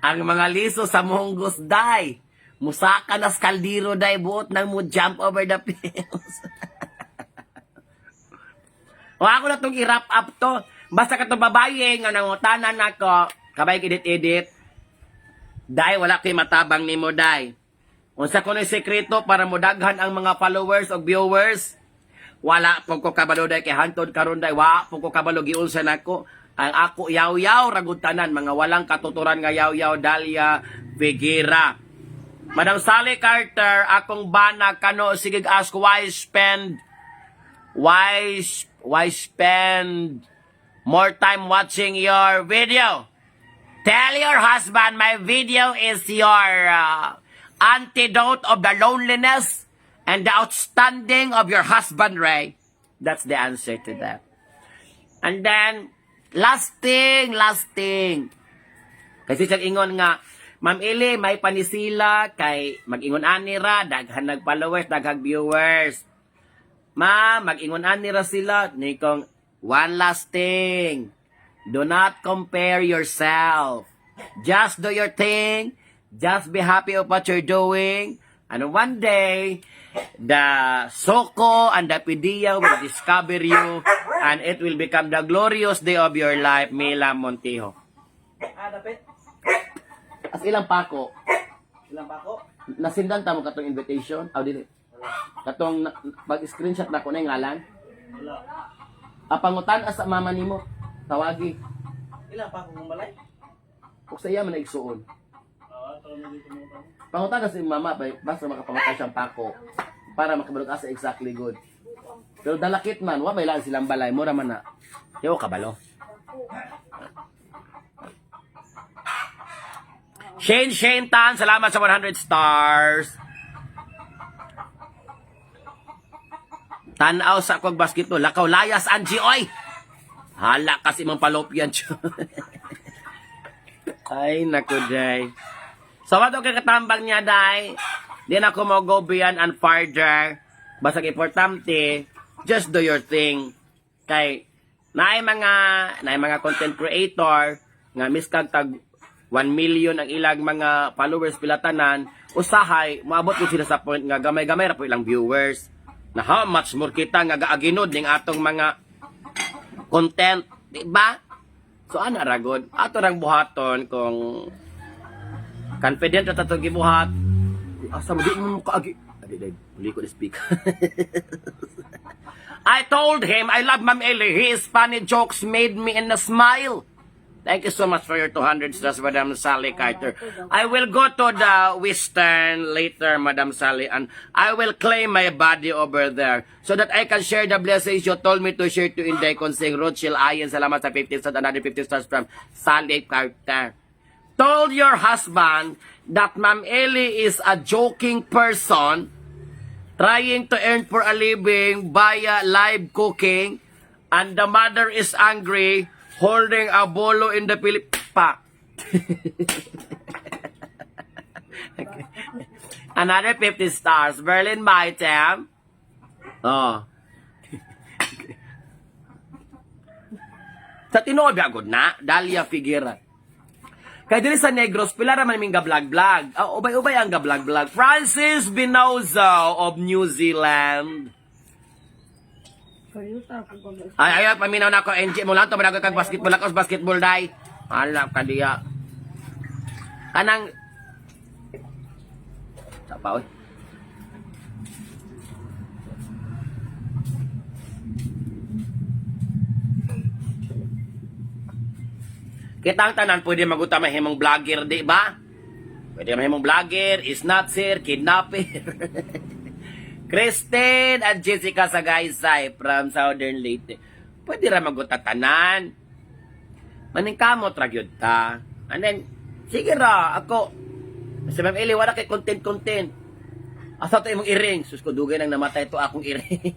ang mga liso sa munggos, day. Musaka nas kaldiro, day. Buot nang mo jump over the pills. O ako na itong i-wrap up to. Basta katong babaye nga nangutanan nako, kabay edit-edit. Day, wala kay matabang nimo, day. Unsa kuno sekreto para modaghan ang mga followers o viewers? Wala po ko kabalo, day, kay hantod karon, day, wa po ko kabalo giunsa nako. Ang ako yaw-yaw ragud tanan, mga walang katuturan nga yaw-yaw, Dalia Figuera. Madam Sally Carter, akong bana kano sige ask why spend more time watching your video? Tell your husband my video is your antidote of the loneliness and the outstanding of your husband, Ray. That's the answer to that. And then, last thing, last thing. Kasi siya ingon nga, "Ma'am Ili, may panisila kay mag-ingon ani ra, daghan nag-followers, daghang viewers. Ma'am, mag-ingon ani ra sila." Nikong, one last thing. Do not compare yourself. Just do your thing. Just be happy of what you're doing. And one day, the Soko and the Pedia will discover you and it will become the glorious day of your life, Mila Montijo. Ah, dapit. As ilang pako, Ilang pako? Nasindan ta mo katong invitation? Aw, dili. Katong pag-screenshot na ko na yung ngalan. Wala. Apangutan as sa mama nimo. Tawagi. Ilang pako kong balay? Ug sa iya man na igsuon. Oo, tawag mo dito mo pa. Pangutan kasi mama, bay, basta makapangutan siyang pako para makabalog asa exactly good. Pero dalakit man, wa may laan silang balay, mura man na. Yo kabalo. Shane Shane Tan, salamat sa 100 stars. Tanaw sa akong basketball, lakaw layas Angie oy. Hala kasi mong palopyan. Ay nako, day. So what kay katambang niya, day? Di na ako mo go beyond and farther. Basta importante, just do your thing. Kay naay mga content creator nga miskag tag 1 million ang ilang mga followers pila tanan, usahay moabot ko sila sa point nga gamay-gamay ra po ilang viewers. Na how much more kita nga gaaginod ning atong mga content, di ba? So ana ra gud. Ato rang buhaton kung confident ra ta gibuhat. Asa mo di mo kaagi. Adi dai, uli ko speak. I told him I love Ma'am Ellie. His funny jokes made me in a smile. Thank you so much for your 200 stars, Madam Sally Carter. I will go to the Western later, Madam Sally, and I will claim my body over there so that I can share the blessings you told me to share to Inday Consing Rothschild Ayen. Salamat sa 50 stars, another 50 stars from Sally Carter. Told your husband that Ma'am Ellie is a joking person trying to earn for a living via live cooking, and the mother is angry, holding a bolo in the Philip pa. Okay. Another 50 stars. Berlin Maitem. Oh. Sa tinuod ba gud na, Dalia Figuera. Kay diri sa Negros, pila ra man ming ga-vlog-vlog. Ah, ubay-ubay ang ga-vlog-vlog. Francis Binozo of New Zealand. Kayuta ko pag Ay, ay, paminaw na ako, NG mo lang to, manago kag basketball ako, basketball day. Hala, kadiya. Kanang, sa pa, oy. Kitang tanan, pwede maguta mahimong vlogger, di ba? Pwede mahimong vlogger, snatcher, kidnapper. Christine at Jessica Sagaysay from Southern Leyte. Pwede ra maguta tanan. Maningkamot ra gyud ta. And then, sige ra, ako, sa Ma'am Eli, wala kay content-content. Asa to imong iring? Sus ko, dugay nang namatay to akong iring.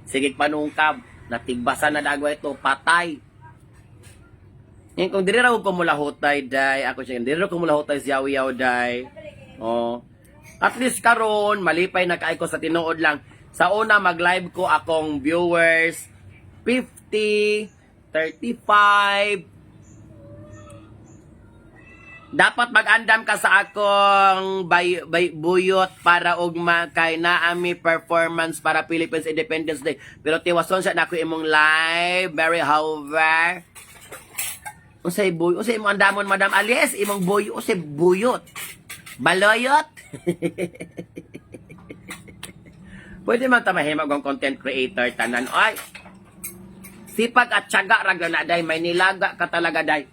Sige, panungkab. Natigbasan na dagwa ito, patay. Ngayon, kung diri ra ko mulahutay, day, ako siya, diri ra ko mulahutay siya, yaw, day. Oh. At least karon malipay na kaay ko sa tinuod lang. Sa una, mag-live ko akong viewers, 50, 35. Dapat mag-andam ka sa akong bay, bay, buyot para ugma kay naami performance para Philippines Independence Day. Pero tiwason sa nako imong live, Mary Hoover. Unsay buy, unsay imong andamon, Madam Alice, imong buy, unsay buyot. Baloyot. Pwede man ta mahimog ang content creator tanan. Ay. Sipag at tiyaga ra gyud na day, may nilaga ka talaga day.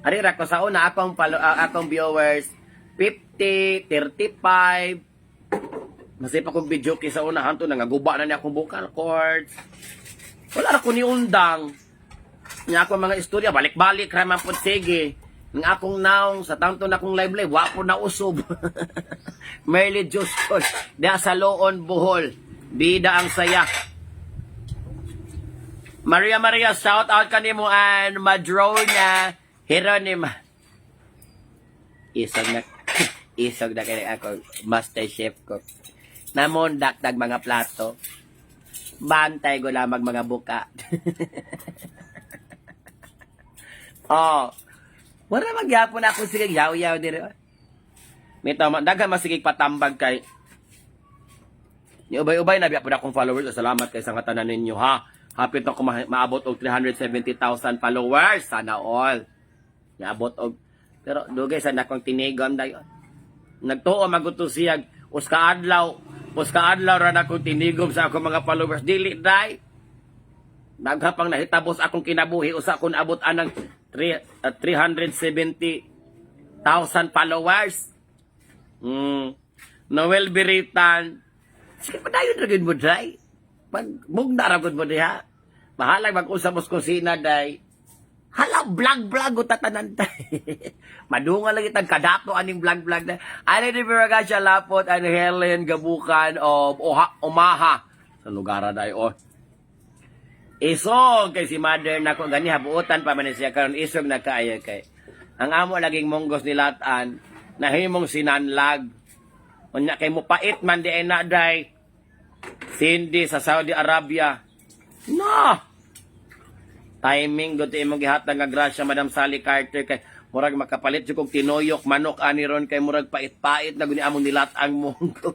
Ari ra ko sa una akong follow, akong viewers 50, 35. Masipag kog video kay sa una hanto nangaguba na ni akong vocal cords. Wala ra ko ni undang. Nga ako mga istorya, balik-balik ra man pud sige. Nga akong naong sa tanto na akong live live, wa po na usob. Merly Diyos ko, da sa Loon, Bohol. Bida ang saya. Maria Maria, shout out kanimo and Madrona Heronima. Isog na isog na kay ako master chef ko. Namon dakdag mga plato. Bantay ko lamang mga buka. Oh. Wala magyapon ako sige yaw-yaw dire. May tama daghan masigig patambag kay ni ubay-ubay na biya pud akong followers. Salamat kay sa nga tanan ninyo ha. Hapit ako maabot og 370,000 followers. Sana all. Niabot og pero dugay sa nakong tinigom dayon. Nagtuo maguto siya us ka adlaw ra na akong tinigom sa akong mga followers. Dili day. Naghapang nahitabos akong kinabuhi usa akong naabot anang 370,000 followers. Noel Beritan. Sige, padayon ra gyud mo day. Pag mugna ra gyud mo diha. Bahalag mag-usap mo sa kusina day. Hala, vlog vlog o tatanan tay. Madunga lang itang kadato aning vlog vlog na. Ani ni Viragasya Lapot and Helen Gabukan of Oha, Omaha. Sa lugar day oh. Isog kay si mother na ko gani habuotan pa man siya karon isog na kaayo kay. Ang amo laging munggos nilatan nahimong sinanlag. Unya kay mupait man di ay na day. Cindy sa Saudi Arabia. No. Timing gud imong gihatag nga grasya, Madam Sally Carter, kay murag makapalit jud kog tinuyok manok ani ron kay murag pait-pait na guni among nilat ang munggo.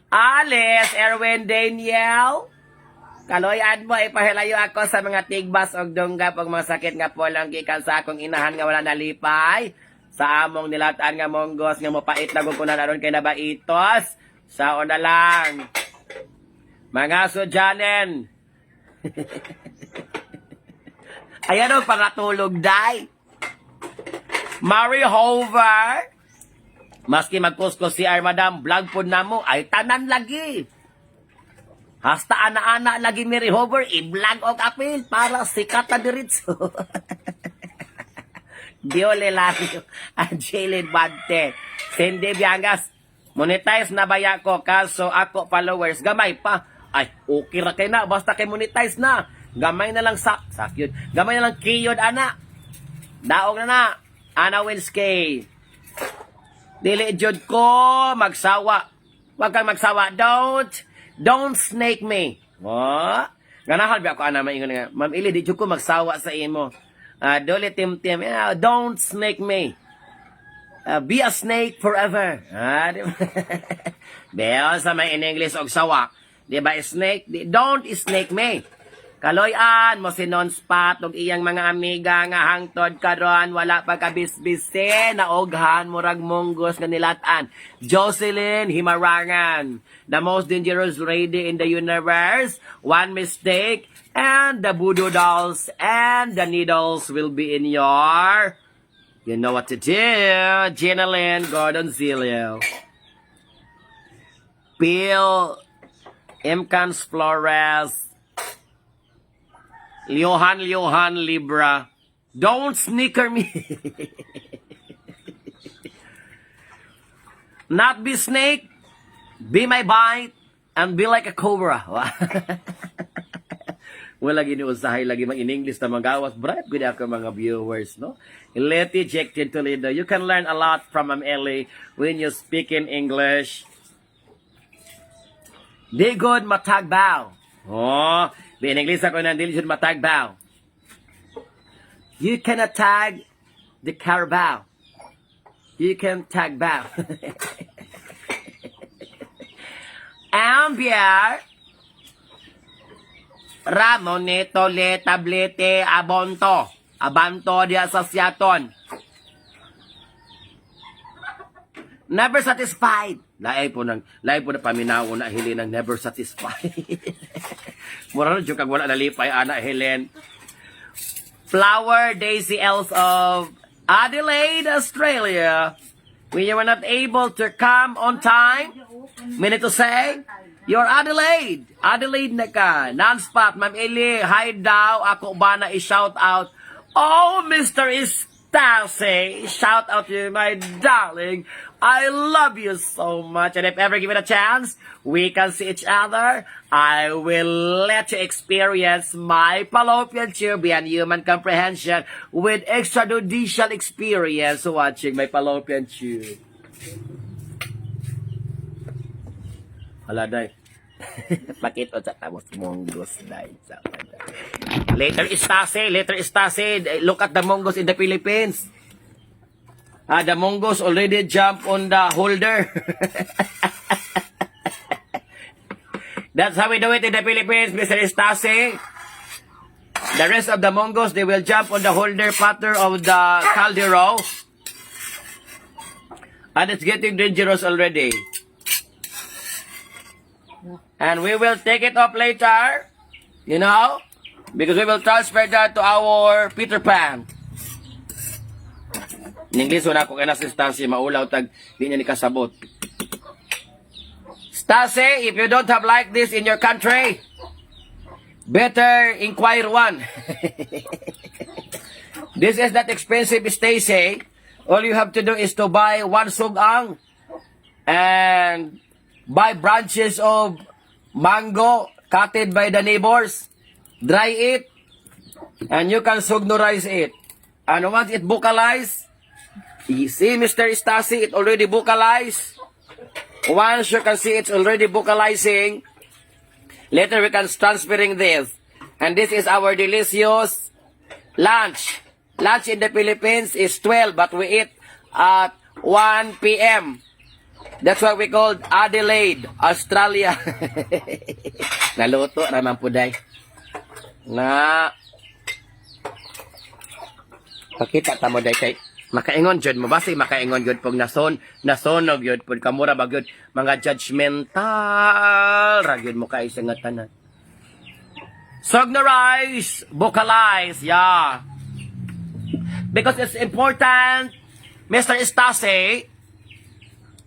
Alice, Erwin Daniel. Kaloyan mo, ipahilayo ako sa mga tigbas og dunggap og mga sakit nga pulang gikan sa akong inahan nga wala nalipay. Sa among nilataan nga monggos nga mopait na kunan aron kay nabaitos. Sao na lang. Mga sudyanen. Ayan o, pangatulog, day. Mary Hover. Maski magkuskos si Madam, vlog po na mo, ay tanan lagi. Hasta ana-ana lagi Mary Hover, i-vlog og apil para sikat na diretso. Diole Lario, Angeline Bante, Cindy Biangas, monetize na baya ko kaso ako followers gamay pa. Ay, okay ra kay na basta kay monetize na. Gamay na lang sa sakyod. Gamay na lang kiyod ana. Daog na na. Ana Winski. Dili jud ko magsawa. Wag kang magsawa. Don't snake me. What? Ganahan ba ako ana maingon nga, "Ma'am Ili, di jud ko magsawa sa imo." Ah, dole tim tim. Yeah, don't snake me. Be a snake forever. Ah, di ba? Beo sa may in English og sawa. Di ba snake? Don't snake me. Kaloy-an mo si non-spot og iyang mga amiga nga hangtod karon wala pa kabisbise naoghan murag monggos nga nilatan. Jocelyn Himarangan, the most dangerous lady in the universe. One mistake and the voodoo dolls and the needles will be in your. You know what to do. Gina Lynn Gordon Zilio. Bill Imcans Flores. Johan Johan Libra. Don't sneaker me. Not be snake. Be my bite. And be like a cobra. Wala gini usahay lagi mag in English na magawas. Bright good ako mga viewers, no? Letty Jack Toledo. You can learn a lot from Ma'am Ellie when you speak in English. Di good matagbaw. Oh, di in English ako na dili jud matagbaw. You cannot tag the carabao. You can tag bow. Ambiar Ramonito le tablete abonto. Abanto diya sa siaton. Never satisfied. Laay po na paminaw na Helen ang never satisfied. Mura na jud kag wala nalipay ana Helen. Flower Daisy Els of Adelaide, Australia. When you were not able to come on time, meaning to say, you're Adelaide. Adelaide na ka. Non-spot, Ma'am Eli, hi daw. Ako ba na i-shout out? Oh, Mr. Stasi, shout out to you, my darling. I love you so much. And if ever given a chance, we can see each other. I will let you experience my fallopian tube and human comprehension with extrajudicial experience watching my fallopian tube. Hala, day. Pakita sa tapos monggos, day. Later Stasi, later Stasi. Look at the mongoose in the Philippines. Ah, the mongoose already jump on the holder. That's how we do it in the Philippines, Mr. Stasi. The rest of the mongoose, they will jump on the holder platter of the caldero. And it's getting dangerous already. And we will take it up later, because we will transfer that to our Peter Pan. In English, wala ko kay na si Stasi, maulaw tag, di niya ni kasabot. Stasi, if you don't have like this in your country, better inquire one. This is not expensive, Stacy. All you have to do is to buy one sugang and buy branches of mango cutted by the neighbors. Dry it and you can sugnorize it. And once it vocalize, you see, Mr. Stasi, it already vocalized. Once you can see it's already vocalizing, later we can transferring this. And this is our delicious lunch. Lunch in the Philippines is 12, but we eat at 1 p.m. That's what we call Adelaide, Australia. Naluto raman po, day. Na pakita ta mo, day, kay makaingon jud mo, basi makaingon jud pag nasunog jud pud kamura ba gyud mga judgmental ra gyud mo kay sa nga tanan. Sognorize, vocalize, yeah. Because it's important, Mr. Stasi,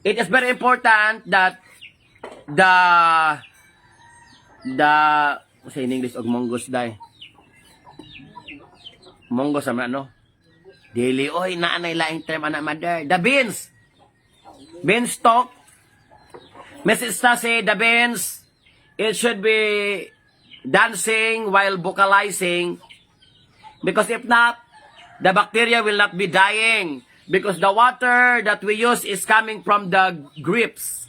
it is very important that the sa in English og mongoose, day. Mongoose sama ano? Dili oy, naa nay laing term ana, mother. The beans. Beanstalk. Mrs. Stasi, the beans, it should be dancing while vocalizing because if not, the bacteria will not be dying because the water that we use is coming from the grips.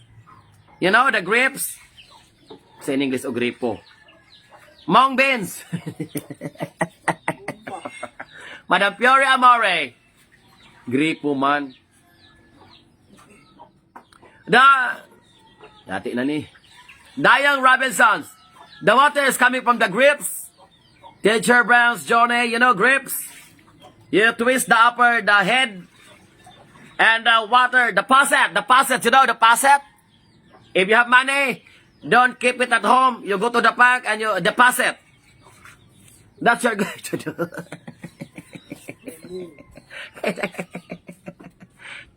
You know, the grips? Sa in English, o gripo. Mung beans. Madam Fiore Amore. Gripo man. Dati na ni. Dayang Robinsons. The water is coming from the grips. Teacher Brown's Johnny, you know grips? You twist the upper, the head, and the water, the faucet, you know the faucet? If you have money, don't keep it at home. You go to the park and you deposit. That's your going to do.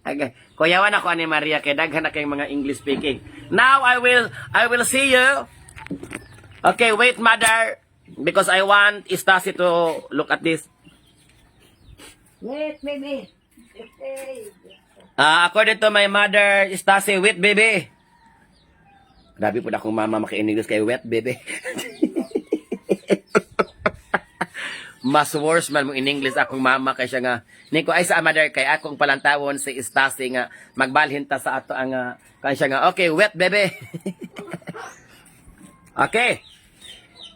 Okay. Kuyawan ako ani Maria kay daghan na kayong mga English speaking. Now I will see you. Okay, wait, mother, because I want Stasi to look at this. Wait, baby. Hey. According to my mother, Stasi, wait, baby. Grabe po na akong mama maka-English kay wet, baby. Mas worse man mo in English akong mama kay siya nga niko ay sa mother kay akong palantawon si Stasi nga magbalhin ta sa ato ang kay siya nga, "Okay, wet, baby." Okay.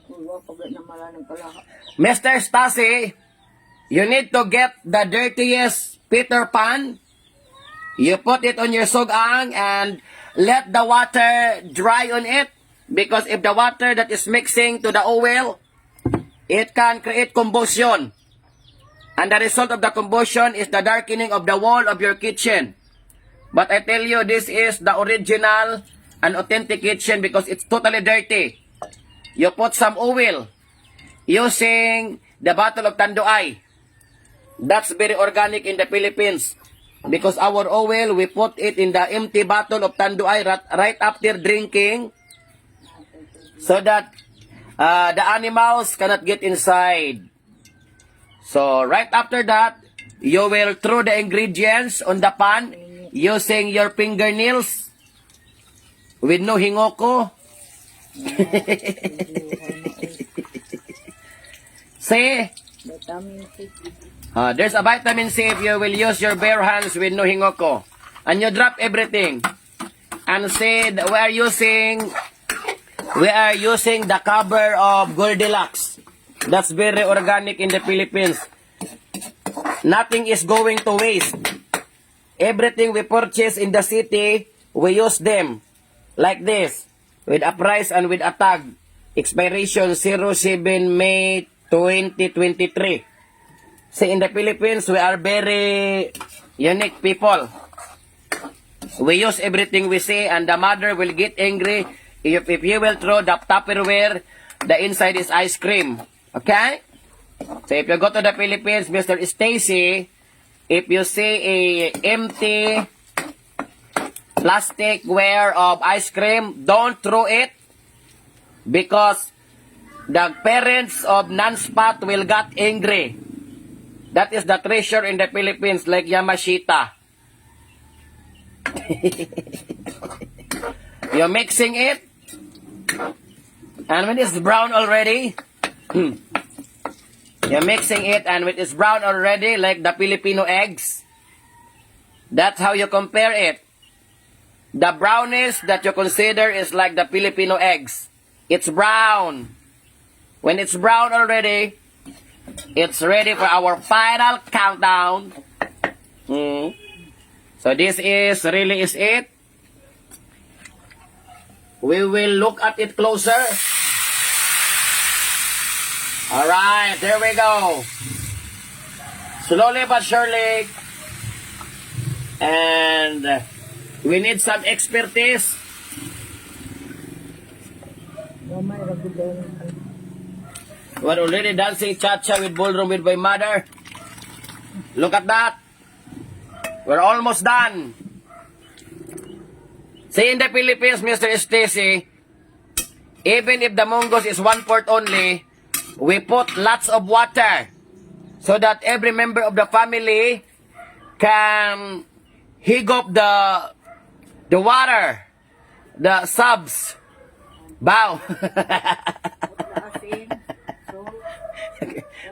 Kuha pa ba na malanang kalaha? Mr. Stasi, you need to get the dirtiest Peter Pan. You put it on your sugang and let the water dry on it. Because if the water that is mixing to the oil, it can create combustion. And the result of the combustion is the darkening of the wall of your kitchen. But I tell you, this is the original and authentic kitchen because it's totally dirty. You put some oil using the bottle of Tanduay. That's very organic in the Philippines. Because our oil, we put it in the empty bottle of Tanduay right after drinking so that the animals cannot get inside. So right after that, you will throw the ingredients on the pan using your fingernails with no hingoko. See? Vitamin C. There's a vitamin C if you will use your bare hands with no hingoko. And you drop everything. And said we are using the cover of Goldilocks. That's very organic in the Philippines. Nothing is going to waste. Everything we purchase in the city, we use them like this with a price and with a tag. Expiration 07 May 2023. See, in the Philippines, we are very unique people. We use everything we see, and the mother will get angry if you will throw the Tupperware, the inside is ice cream. Okay? So if you go to the Philippines, Mr. Stacy, if you see a empty plastic ware of ice cream, don't throw it because the parents of Nanspot will get angry. That is the treasure in the Philippines, like Yamashita. You're mixing it. And when it's brown already, you're mixing it and when it's brown already, like the Filipino eggs, that's how you compare it. The brownness that you consider is like the Filipino eggs. It's brown. When it's brown already, it's ready for our final countdown. So this is really is it. We will look at it closer. All right, there we go. Slowly but surely. And we need some expertise. Gamay ra gud ang We're already dancing cha-cha with ballroom with my mother. Look at that. We're almost done. See, in the Philippines, Mr. Stacy, even if the munggos is one fourth only, we put lots of water so that every member of the family can higop the water, the subs. Bow. Asin, salt.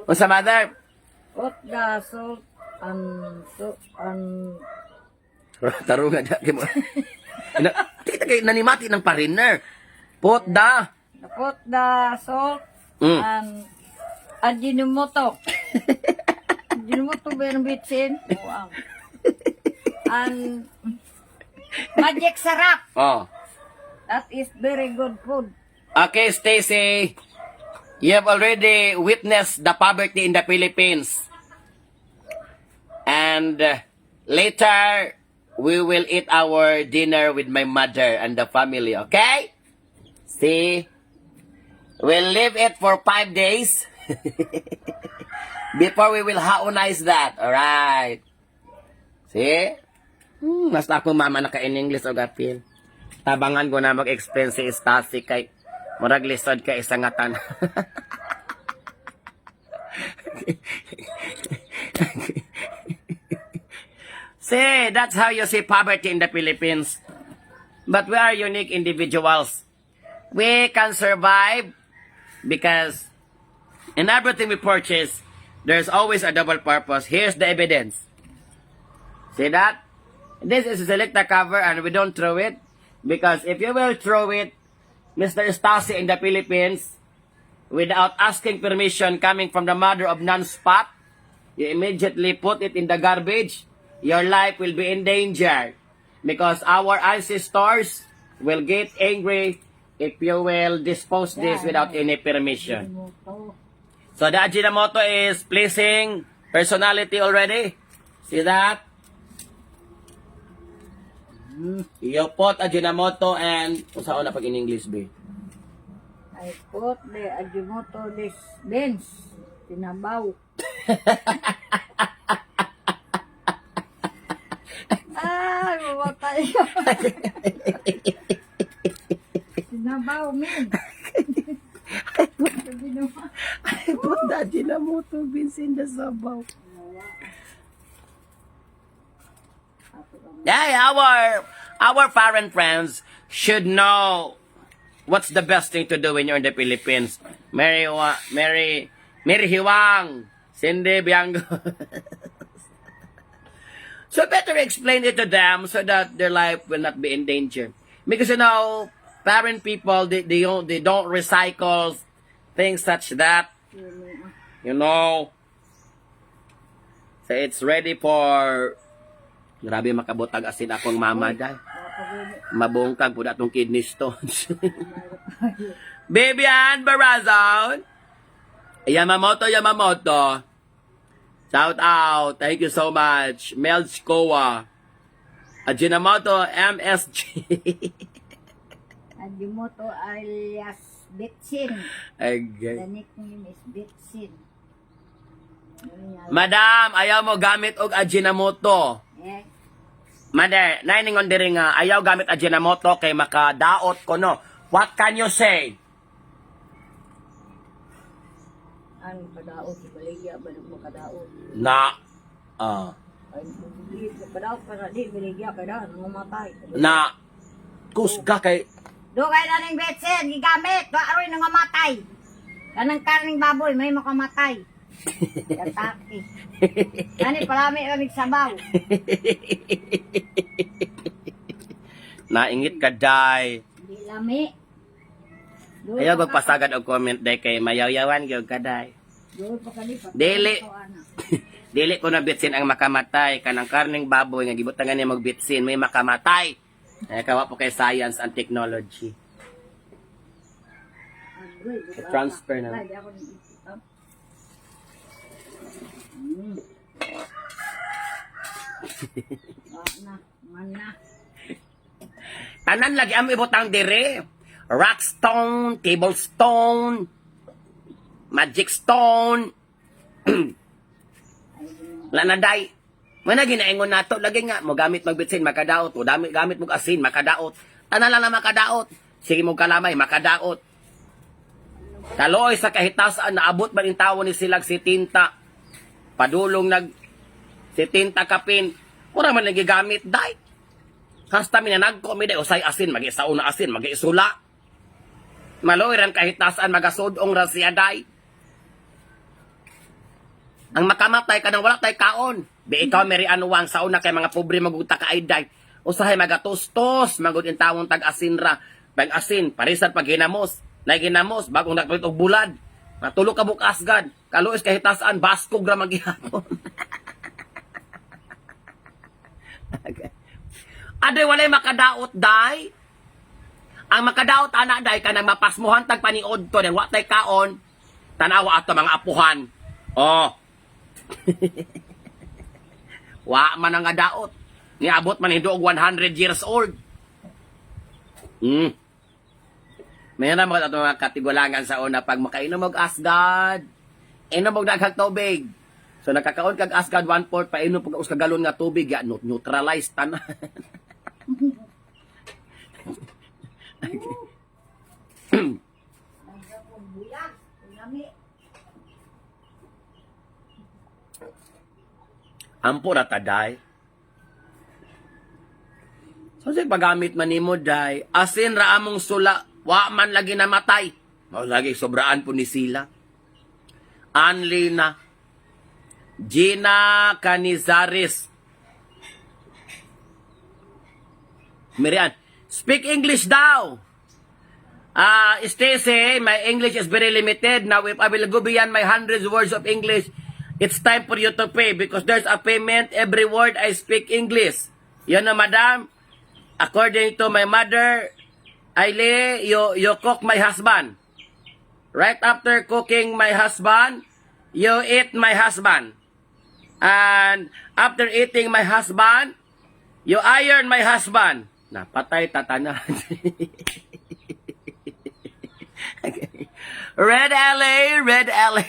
Unsa, mother? Put the salt and so and Tarungan na kimo. Na, kita kay nanimati ng pariner. Put the Put the salt and Ajinomoto. Ajinomoto ba yung bitsin? Wow. And Magic Sarap. Oh. That is very good food. Okay, Stacy. You have already witnessed the poverty in the Philippines. And later, we will eat our dinner with my mother and the family, okay? See? We'll leave it for 5 days before we will haonize that. Alright. See? Basta akong mama naka in English o gapil. Tabangan ko na mag-explain si Stasi kay murag lisod kay isangatan. See, that's how you see poverty in the Philippines. But we are unique individuals. We can survive because in everything we purchase, there's always a double purpose. Here's the evidence. See that? This is a Selecta cover and we don't throw it because if you will throw it, Mr. Stasi in the Philippines, without asking permission coming from the mother of non-spot, you immediately put it in the garbage, your life will be in danger because our ancestors will get angry if you will dispose this without any permission. Ajinomoto. So the Ajinomoto is pleasing personality already. See that? You put Ajinomoto and unsa na pag in English be? I put the Ajinomoto this beans. Tinabaw. Ay, mamatay ka. Tinabaw, min. I put the Ajinomoto beans in the sabaw. Yeah, our foreign friends should know what's the best thing to do when you're in the Philippines. Mary Mary Mary Hiwang, Cindy Bianco. So better explain it to them so that their life will not be in danger. Because foreign people, they don't recycle things such that. So it's ready for. Grabe makabutag asin akong mama dahil. Mabungkag po atong kidney stones. Baby Ann Barazon. Yamamoto, Yamamoto. Shout out. Thank you so much. Melch Kowa. Ajinomoto MSG. Ajinomoto alias Bitsin. Okay. The nickname is Bitsin. Madam, ayaw mo gamit og Ajinomoto. Eh, Mother, nainingon diri nga ayaw gamit Ajinomoto kay makadaot ko no. What can you say? Ano kadaot? Baligya ba nung makadaot? Na. Ah. Ay, di, kadaot pa na di, baligya ka na, nangumatay. Na. Kusga kay Do kay naning Bitsin, gigamit, do aroy nangamatay. Kanang karning baboy, may makamatay. Yataki. Kani palami ramig sabaw. Naingit ka day. Di lami. Doon Ayaw pa ka- magpasagad og comment day kay mayawyawan gyud ka day. Doon pa kalipat. Dili. Dili ko na bitsin ang makamatay kanang karning baboy nga gibutangan niya magbitsin may makamatay. Eh kawa po kay science and technology. Transfer na. Ay, di ako nag-isip. Wa na, man na. Tanan lagi ang ibutang dire. Rock stone, table stone, magic stone. Lanaday. Mana ginaingon nato lagi nga mo gamit magbitsin makadaot o dami gamit mo asin makadaot. Tanan lang na makadaot. Sige mo kalamay makadaot. Kaloy sa kahitasan naabot man in tawo ni silag si Tinta. Padulong nag si Tinta kapin. Mura man lagi gamit day. Hasta minanagko mi day usay asin mag-isao na asin mag-isula. Maloy ran kahitasan magasudong ra siya day. Ang makamatay ka nang wala tay kaon. Di ikaw Mary Anuwang sa una kay mga pobre maguta ka ay day. Usahay magatustos magud in tawong tag asin ra. Pag asin parisan pag ginamos, nay ginamos bagong nagpalit og bulad. Matulog ka bukas gad. Kaluis kahitasan baskog ra magihapon. Adoy walay makadaot day. Ang makadaot ana day kanang mapasmuhan tag paniod to then wa tay kaon. Tanawa ato mga apuhan. Oh. Wa man ang daot. Niabot man hindo og 100 years old. Mayroon mga ato mga katigulangan sa una pag makainom og asgad. Inom og daghang tubig. So nakakaon kag asgad one fourth painom pag us ka galon nga tubig ya neutralize tanan. Buyag, lami. Ampo ra ta day. So say paggamit man nimo day, asin ra among sula, wa man lagi namatay. Mao lagi sobraan po ni sila. Anlina Gina Canizares. Mirian, speak English daw. Ah, Stacy, my English is very limited. Now, if I will go beyond my hundreds words of English, it's time for you to pay because there's a payment every word I speak English. You know, madam, according to my mother, Aile, you cook my husband. Right after cooking my husband, you eat my husband. And after eating my husband, you iron my husband. Napatay tatanan. Red LA, Red LA.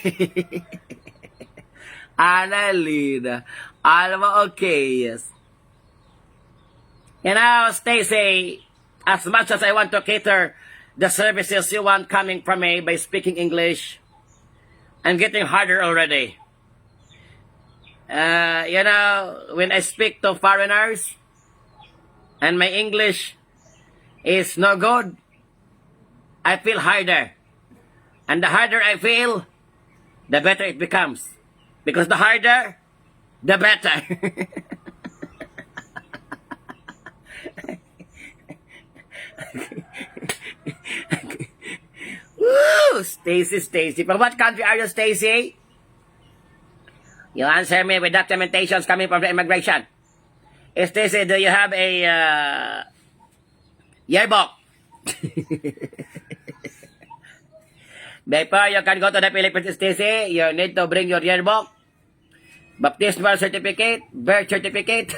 Annalena. Alma, okay, yes. You know, Stacy, as much as I want to cater the services you want coming from me by speaking English, I'm getting harder already. When I speak to foreigners and my English is no good, I feel harder. And the harder I feel, the better it becomes. Because the harder, the better. Woo! Stacy, Stacy. From what country are you, Stacy? You answer me with documentations coming from the immigration. Stacy, do you have a yearbook? Before you can go to the Philippines, Stacy, you need to bring your yearbook, baptismal certificate, birth certificate.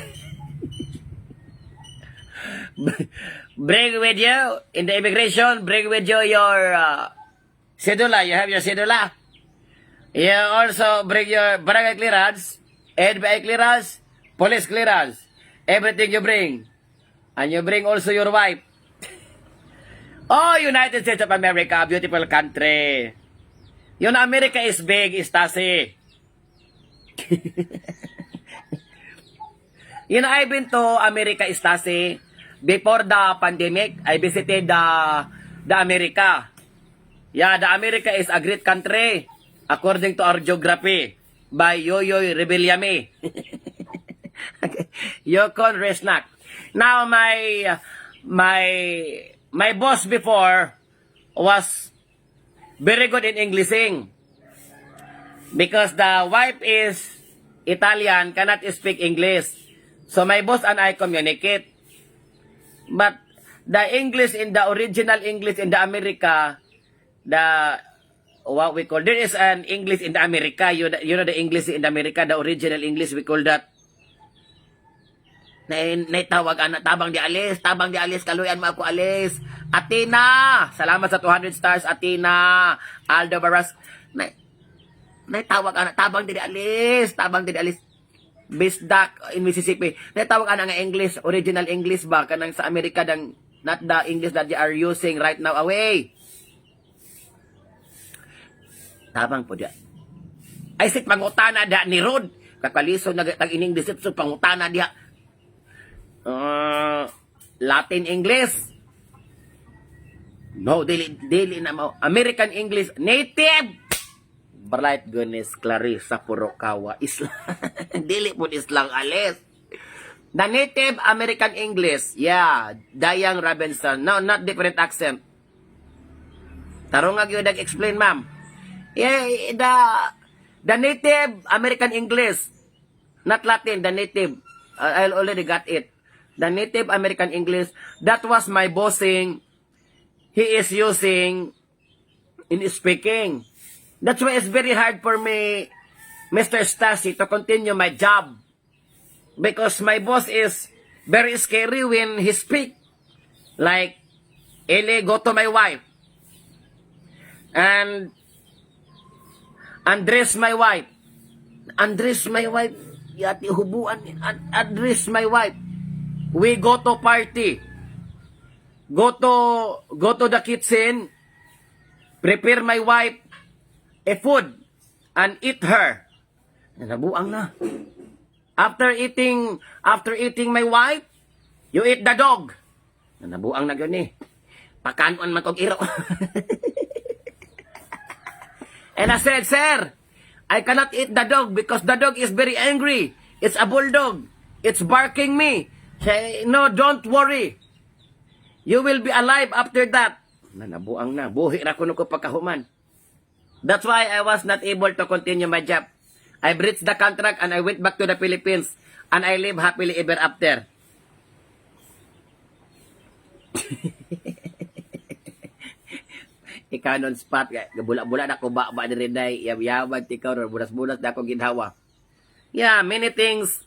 Bring with you in the immigration, bring with you your cedula. You have your cedula. You also bring your barangay clearance, NBI clearance, police clearance. Everything you bring. And you bring also your wife. Oh, United States of America, beautiful country. Yun, America is big, Stasi. I've been to America, Stasi. Before the pandemic, I visited the America. Yeah, the America is a great country according to our geography by Yoyoy Rebellame. Okay. Yokon Resnak. Now my boss before was very good in Englishing because the wife is Italian, cannot speak English. So my boss and I communicate. But the English in the original English in the America The what we call, there is an English in the America. You know the English in the America, the original English, we call that na naitawag ana, tabang di alis, tabang di alis, kaluyan mo ako alis. Athena, salamat sa 200 stars, Athena. Aldo Barras, na naitawag ana, tabang di alis, tabang di alis. Bisdak in Mississippi. Naitawag ana nga English, original English ba kanang sa Amerika dang, not the English that they are using right now away. Tabang po diya. Ay sit pangutana da ni Rod. Kakaliso na tag ining so pangutana diha. Latin English. No, dili dili na mo. American English native. Bright goodness, Clarissa Furukawa. Isla. Dili po islang alis. The native American English. Yeah, Dayang Robinson. No, not different accent. Tarong nga gyud explain, ma'am. Yeah, the native American English. Not Latin, the native. I already got it. The native American English. That was my bossing. He is using in speaking. That's why it's very hard for me, Mr. Stasi, to continue my job. Because my boss is very scary when he speak. Like, "Eli, go to my wife. And undress my wife. Undress my wife." Yati hubuan. "Undress my wife. We go to party. Go to the kitchen. Prepare my wife a food and eat her." Nabuang na. After eating my wife, you eat the dog." Nabuang na gyud ni. Pakanon man kog iro. And I said, "Sir, I cannot eat the dog because the dog is very angry. It's a bulldog. It's barking me." Say, "No, don't worry. You will be alive after that." Na nabuang na. Buhi ra kuno ko pagkahuman. That's why I was not able to continue my job. I breached the contract and I went back to the Philippines and I live happily ever after. Ikaw non spot gabula-bula na ko ba ba diri day yab-yaban ikaw or bulas-bulas na ako ginhawa. Yeah, many things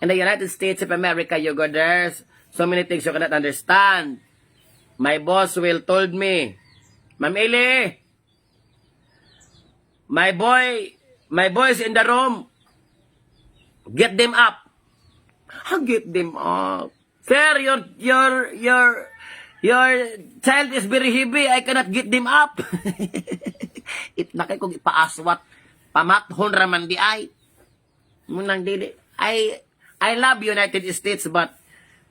in the United States of America, you go there, so many things you cannot understand. My boss will told me, "Ma'am Eli, my boys in the room, get them up." How get them up? "Sir, your child is very heavy. I cannot get them up." It na kay kung ipaaswat. Pamathon raman di ay. Munang dili. I love United States, but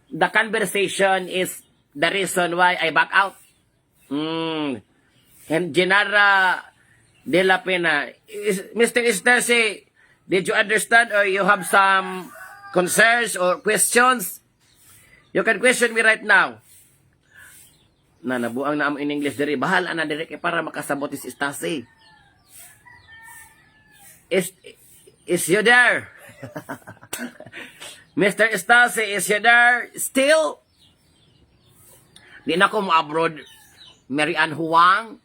the conversation is the reason why I back out. And Genara De La Pena, is, Mr. Estese, did you understand or you have some concerns or questions? You can question me right now. Na nabuang na amo in English diri. Bahala na diri kay para makasabot is Stasi. Is you there? Mr. Stasi, is you there still? Di na ko mo abroad. Mary Ann Huang.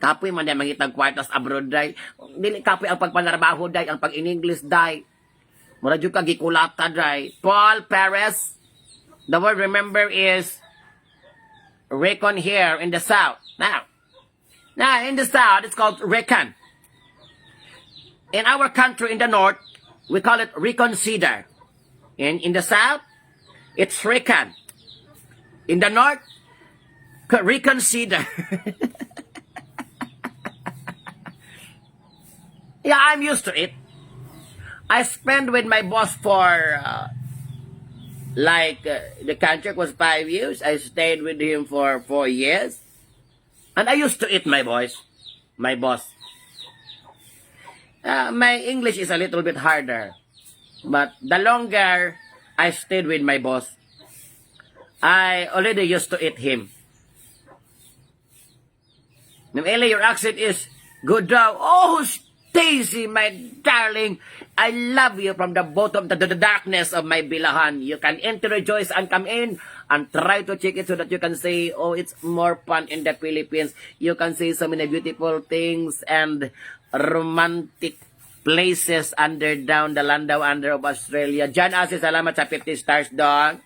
Kapoy man di mangitag kwartas abroad day. Dili kapoy ang pagpanarbaho day, ang pag-in-English day. Mura jud ka gikulata day. Paul Perez. The word, remember, is recon here in the south. Now in the south, it's called recon. In our country in the north, we call it reconsider. And in the south, it's recon. In the north, reconsider. Yeah, I'm used to it. I spent with my boss for like the contract was 5 years. I stayed with him for 4 years. And I used to eat my boys, my boss. My English is a little bit harder. But the longer I stayed with my boss, I already used to eat him. Ma'am Eli, your accent is good daw. Oh, Stacy, my darling, I love you from the bottom to the darkness of my bilahan. You can enter, rejoice, and come in and try to check it so that you can say, "Oh, it's more fun in the Philippines." You can see so many beautiful things and romantic places under down the Landaw under of Australia. John Asi, salamat sa 50 stars, dog.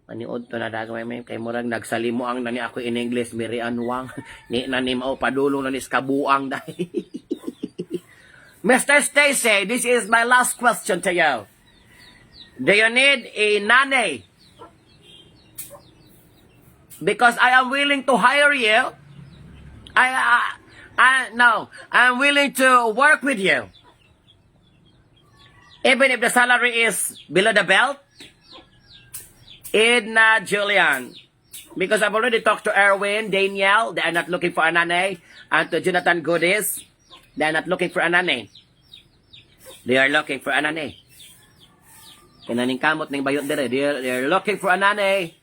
Maniod to na daga may kay murag nagsalimo ang nani ako in English Mary Ann Wang ni na ni mao padulong na ni kabuang dai. Mr. Stacy, this is my last question to you. Do you need a nanny? Because I am willing to hire you. I no, I'm willing to work with you. Even if the salary is below the belt. Edna Julian. Because I've already talked to Erwin, Daniel, they are not looking for a nanny. And to Jonathan Goodies, they are not looking for a nanny. They are looking for a nanny. Kinaning kamot ning bayot dire, they are looking for a nanny.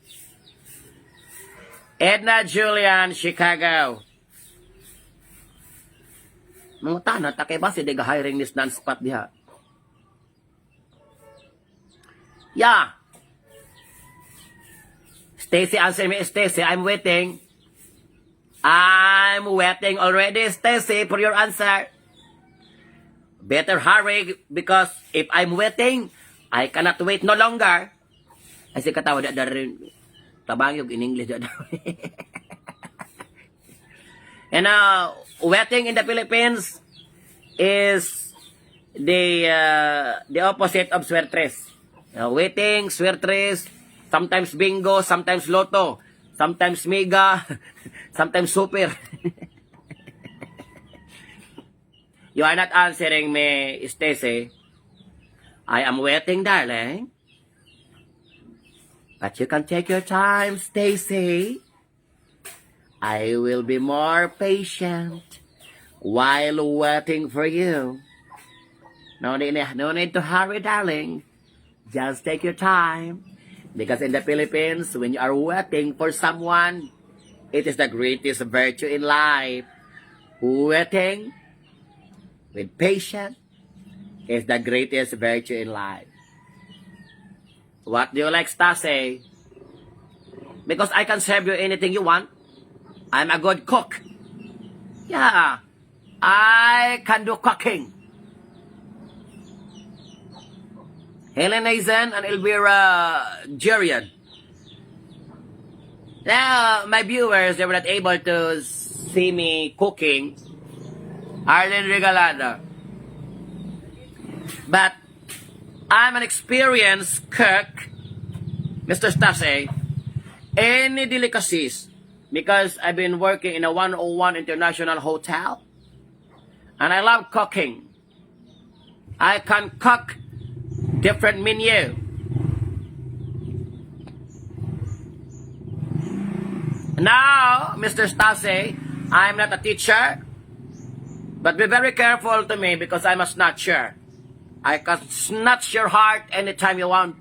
Edna Julian, Chicago. Mga tana, ta kay ba si diga hiring this non-spot diha? Yeah. Stacy, answer me, Stacy. I'm waiting. I'm waiting already, Stacy, for your answer. Better hurry because if I'm waiting, I cannot wait no longer. Ay, si katawa da rin. Tabang in English da. And waiting in the Philippines is the opposite of swertres. Waiting, swertres, sometimes bingo, sometimes lotto, sometimes mega, sometimes super. You are not answering me, Stacy. I am waiting, darling. But you can take your time, Stacy. I will be more patient while waiting for you. No need to hurry, darling. Just take your time. Because in the Philippines, when you are waiting for someone, it is the greatest virtue in life. Waiting with patience is the greatest virtue in life. What do you like, Stasi? Because I can serve you anything you want. I'm a good cook. Yeah, I can do cooking. Helen Hazen and Elvira Jerian. Now, my viewers, they were not able to see me cooking. Arlene Regalado. But I'm an experienced cook, Mr. Stase, any delicacies, because I've been working in a 101 International Hotel and I love cooking. I can cook different menu. Now, Mr. Stase, I'm not a teacher, but be very careful to me because I'm a snatcher. I can snatch your heart anytime you want.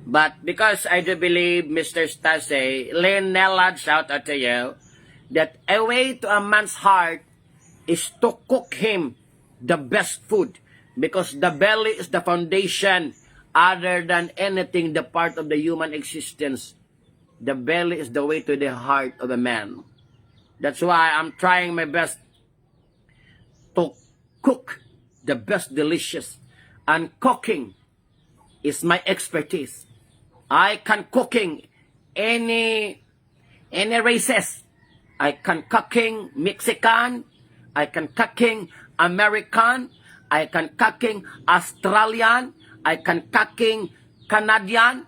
But because I do believe, Mr. Stase, Lynn Nellad, shout out to you, that a way to a man's heart is to cook him the best food. Because the belly is the foundation other than anything, the part of the human existence. The belly is the way to the heart of a man. That's why I'm trying my best to cook the best delicious. And cooking is my expertise. I can cooking any races. I can cooking Mexican, I can cooking American, I can cooking Australian, I can cooking Canadian,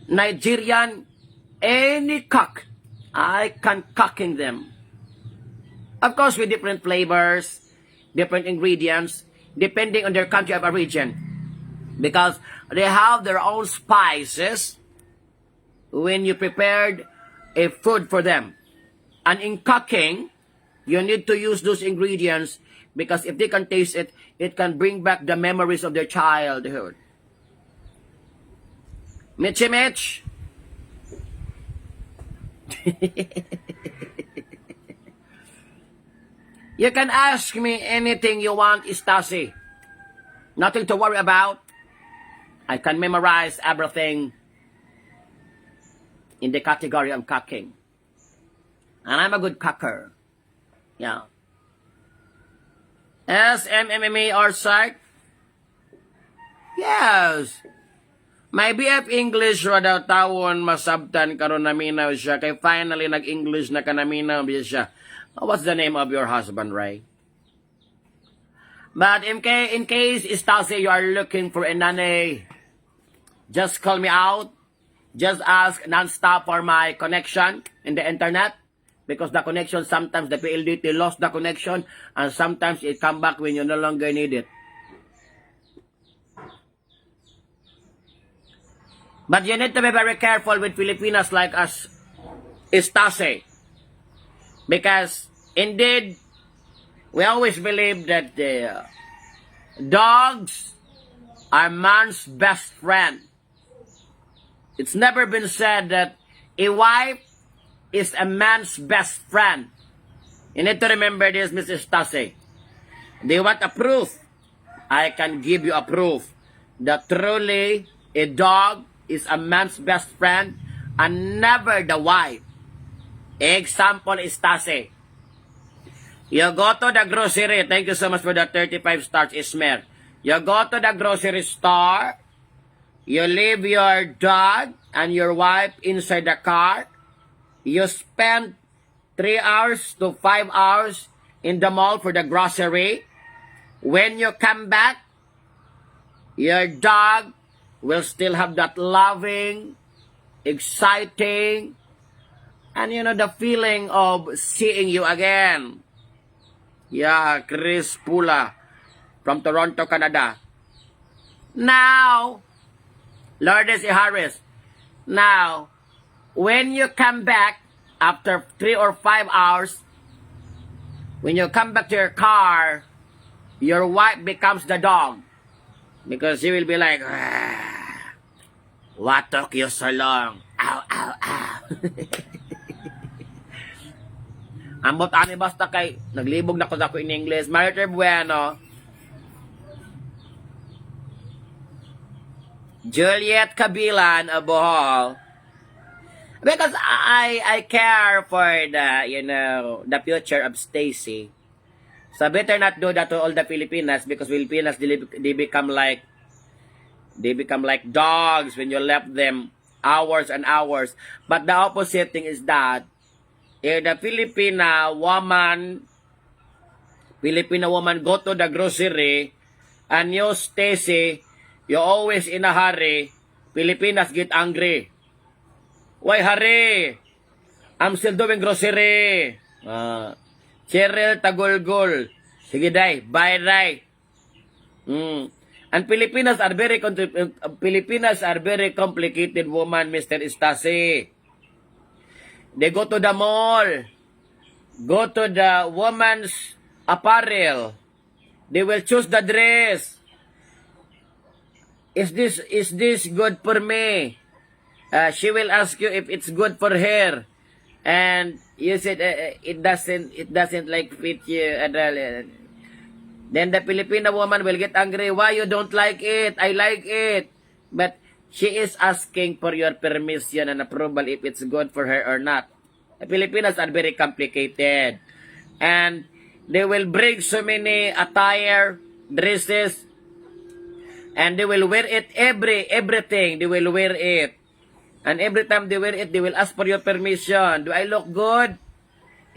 Nigerian, any cook. I can cooking them. Of course, with different flavors, different ingredients, depending on their country of origin. Because they have their own spices when you prepared a food for them. And in cooking, you need to use those ingredients because if they can taste it, it can bring back the memories of their childhood. Mitchy Mitch. You can ask me anything you want, Stasi. Nothing to worry about. I can memorize everything in the category of cooking. And I'm a good cooker. Yeah. SMMMA or psych? Yes. My BF English ra daw tawon masabtan karon naminaw siya kay finally nag-English na kanaminaw biya siya. What's the name of your husband, Ray? But in case, Stasi, you are looking for a nanny, just call me out. Just ask non-stop for my connection in the internet. Because the connection, sometimes the PLDT lost the connection and sometimes it come back when you no longer need it. But you need to be very careful with Filipinas like us, Stasi. Because indeed, we always believe that the dogs are man's best friend. It's never been said that a wife is a man's best friend. You need to remember this, Mrs. Stasi. They want a proof. I can give you a proof that truly a dog is a man's best friend and never the wife. Example is Stasi. You go to the grocery. Thank you so much for the 35 stars, Ismer. You go to the grocery store. You leave your dog and your wife inside the car. You spend 3 hours to 5 hours in the mall for the grocery. When you come back, your dog will still have that loving, exciting, and the feeling of seeing you again. Yeah, Chris Pula from Toronto, Canada. Now, Lourdes E. Harris. Now, when you come back after 3 or 5 hours, when you come back to your car, your wife becomes the dog. Because she will be like, "Ah, what took you so long? Ow, ow, ow." Ambot ani basta kay naglibog na ko sa ako in English. Mariter Bueno. Juliet Kabilan of Bohol. Because I care for the you know the future of Stacy. So better not do that to all the Filipinas because Filipinas, they become like dogs when you left them hours and hours. But the opposite thing is that if the Filipina woman go to the grocery and you, Stacy, you always in a hurry, Filipinas get angry. "Why hurry? I'm still doing grocery." Cheryl Tagulgol. Sige day, bye day. And Filipinas are very complicated woman, Mr. Stasi. They go to the mall. Go to the woman's apparel. They will choose the dress. "Is this good for me?" She will ask you if it's good for her. And you said it doesn't like fit you. And then the Filipina woman will get angry. "Why you don't like it? I like it." But she is asking for your permission and approval if it's good for her or not. The Filipinas are very complicated. And they will bring so many attire, dresses, and they will wear it everything. They will wear it. And every time they wear it, they will ask for your permission. "Do I look good?"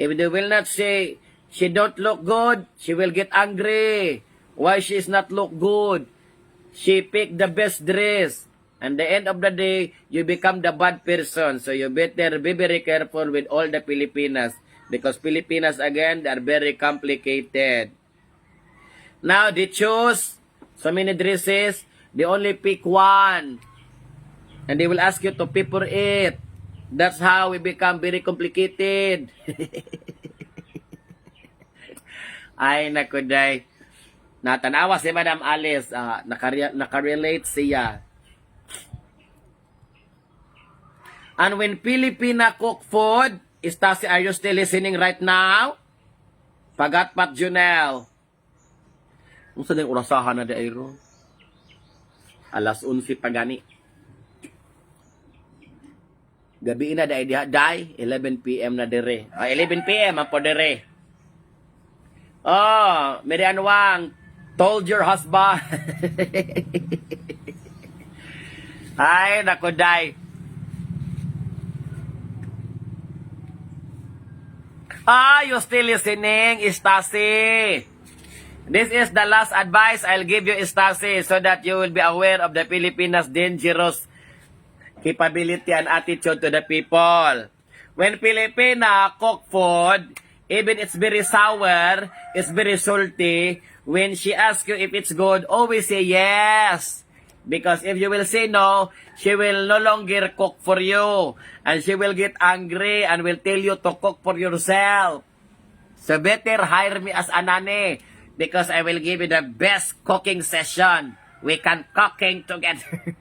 If they will not say she don't look good, she will get angry. "Why she is not look good? She picked the best dress." And the end of the day, you become the bad person. So you better be very careful with all the Filipinas. Because Filipinas, again, they are very complicated. Now, they choose so many dresses. They only pick one. And they will ask you to pay for it. That's how we become very complicated. Ay, naku, day. Natanawa si Madam Alice. Nakarelate siya. And when Filipina cook food, Stasi, are you still listening right now? Pagatpat Junel. Unsa ding orasahan na di ay ron? Alas 11 pa gani. Gabi na dai diha dai, 11 PM na dire. Ah, 11 PM ang po dire. Oh, Mary Anwang, told your husband. Ay, nako day. Ah, you still listening, Istasi? This is the last advice I'll give you, Istasi, so that you will be aware of the Filipinas' dangerous capability and attitude to the people. When Filipina cook food, even it's very sour, it's very salty, when she asks you if it's good, always say yes. Because if you will say no, she will no longer cook for you. And she will get angry and will tell you to cook for yourself. So better hire me as a nanny because I will give you the best cooking session. We can cooking together.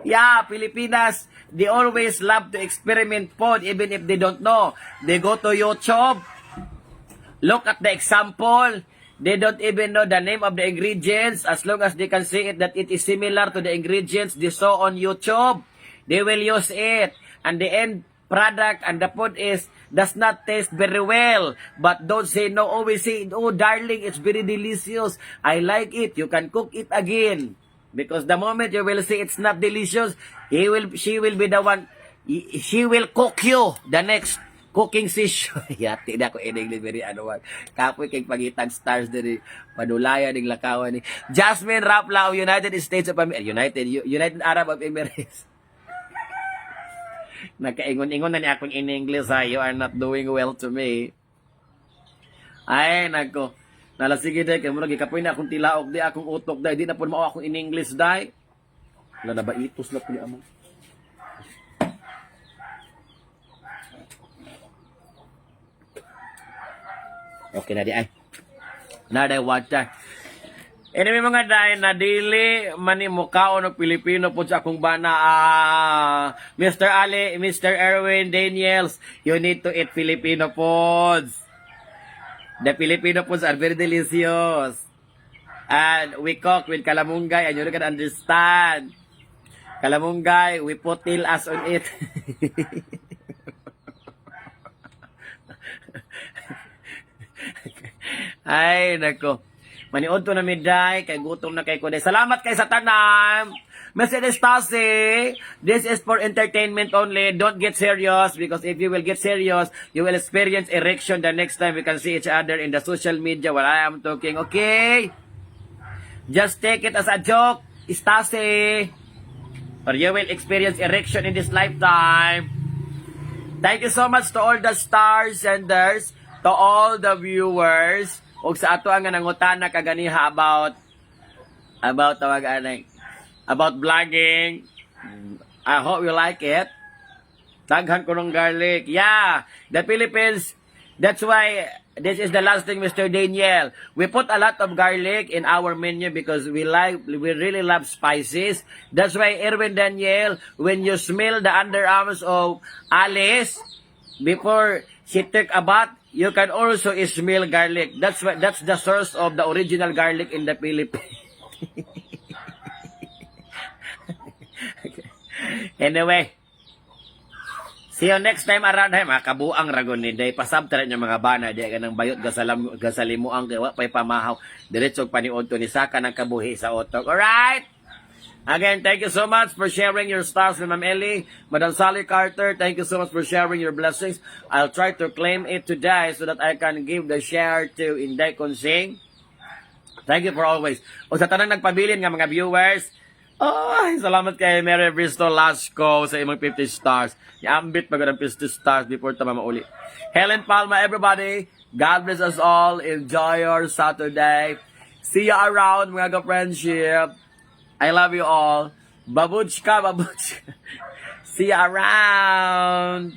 Yeah, Pilipinas, they always love to experiment food even if they don't know. They go to YouTube, look at the example. They don't even know the name of the ingredients. As long as they can see it that it is similar to the ingredients they saw on YouTube, they will use it. And the end product and the food is does not taste very well. But don't say no. Always say, "Oh darling, it's very delicious. I like it. You can cook it again." Because the moment you will say it's not delicious, he will, she will be the one, she will cook you the next cooking session. Yati na ko in English, very ano man. Kapoy kay pangitag stars diri padulaya ning lakawan ni Jasmine Rapla of United States of America, United Arab of Emirates. Nakaingon-ingon na ni akong in English ha. You are not doing well to me. Ay, nako. Nala sige day, kay murag gikapoy na akong tilaok di akong utok day, di na pud mao akong in English day. Wala na ba itos na po ni amo. Okay na di ay. Na day water. Anyway mga day, na dili man ni mukaon og Pilipino po sa akong bana. Ah, Mr. Ali, Mr. Erwin Daniels, you need to eat Filipino foods. The Filipino foods are very delicious. And we cook with kalamunggay and you can understand. Kalamunggay, we put tilas on it. Ay, nako. Maniod to na miday, kay gutom na kay ko. Salamat kay sa tanan. Miss Stasi, this is for entertainment only. Don't get serious because if you will get serious, you will experience erection the next time we can see each other in the social media while I am talking. Okay? Just take it as a joke, Stasi. Or you will experience erection in this lifetime. Thank you so much to all the stars senders, to all the viewers, ug sa ato ang nangutana kaganiha about tawag anay about vlogging. I hope you like it. Daghan ko ng garlic. Yeah, the Philippines, that's why this is the last thing, Mr. Daniel. We put a lot of garlic in our menu because we really love spices. That's why, Erwin Daniel, when you smell the underarms of Alice, before she took a bath, you can also smell garlic. That's the source of the original garlic in the Philippines. Anyway, see you next time around hay mga kabuang ragon ni day pasabtara niyo mga bana di ka nang bayot gasalam gasalimuang kay wa pay pamahaw diretso paniod to ni saka ng kabuhi sa otok. Alright? Again, thank you so much for sharing your stars with Ma'am Ellie. Madam Sally Carter, thank you so much for sharing your blessings. I'll try to claim it today so that I can give the share to Inday Consing. Thank you for always. O sa tanang nagpabilin nga mga viewers, ay, salamat kay Mary Bristol Lasco sa imong 50 stars. Iambit pa ang 50 stars before ta mauli. Helen Palma, everybody, God bless us all. Enjoy your Saturday. See you around, mga ka-friendship. I love you all. Babuchka, babuchka. See you around.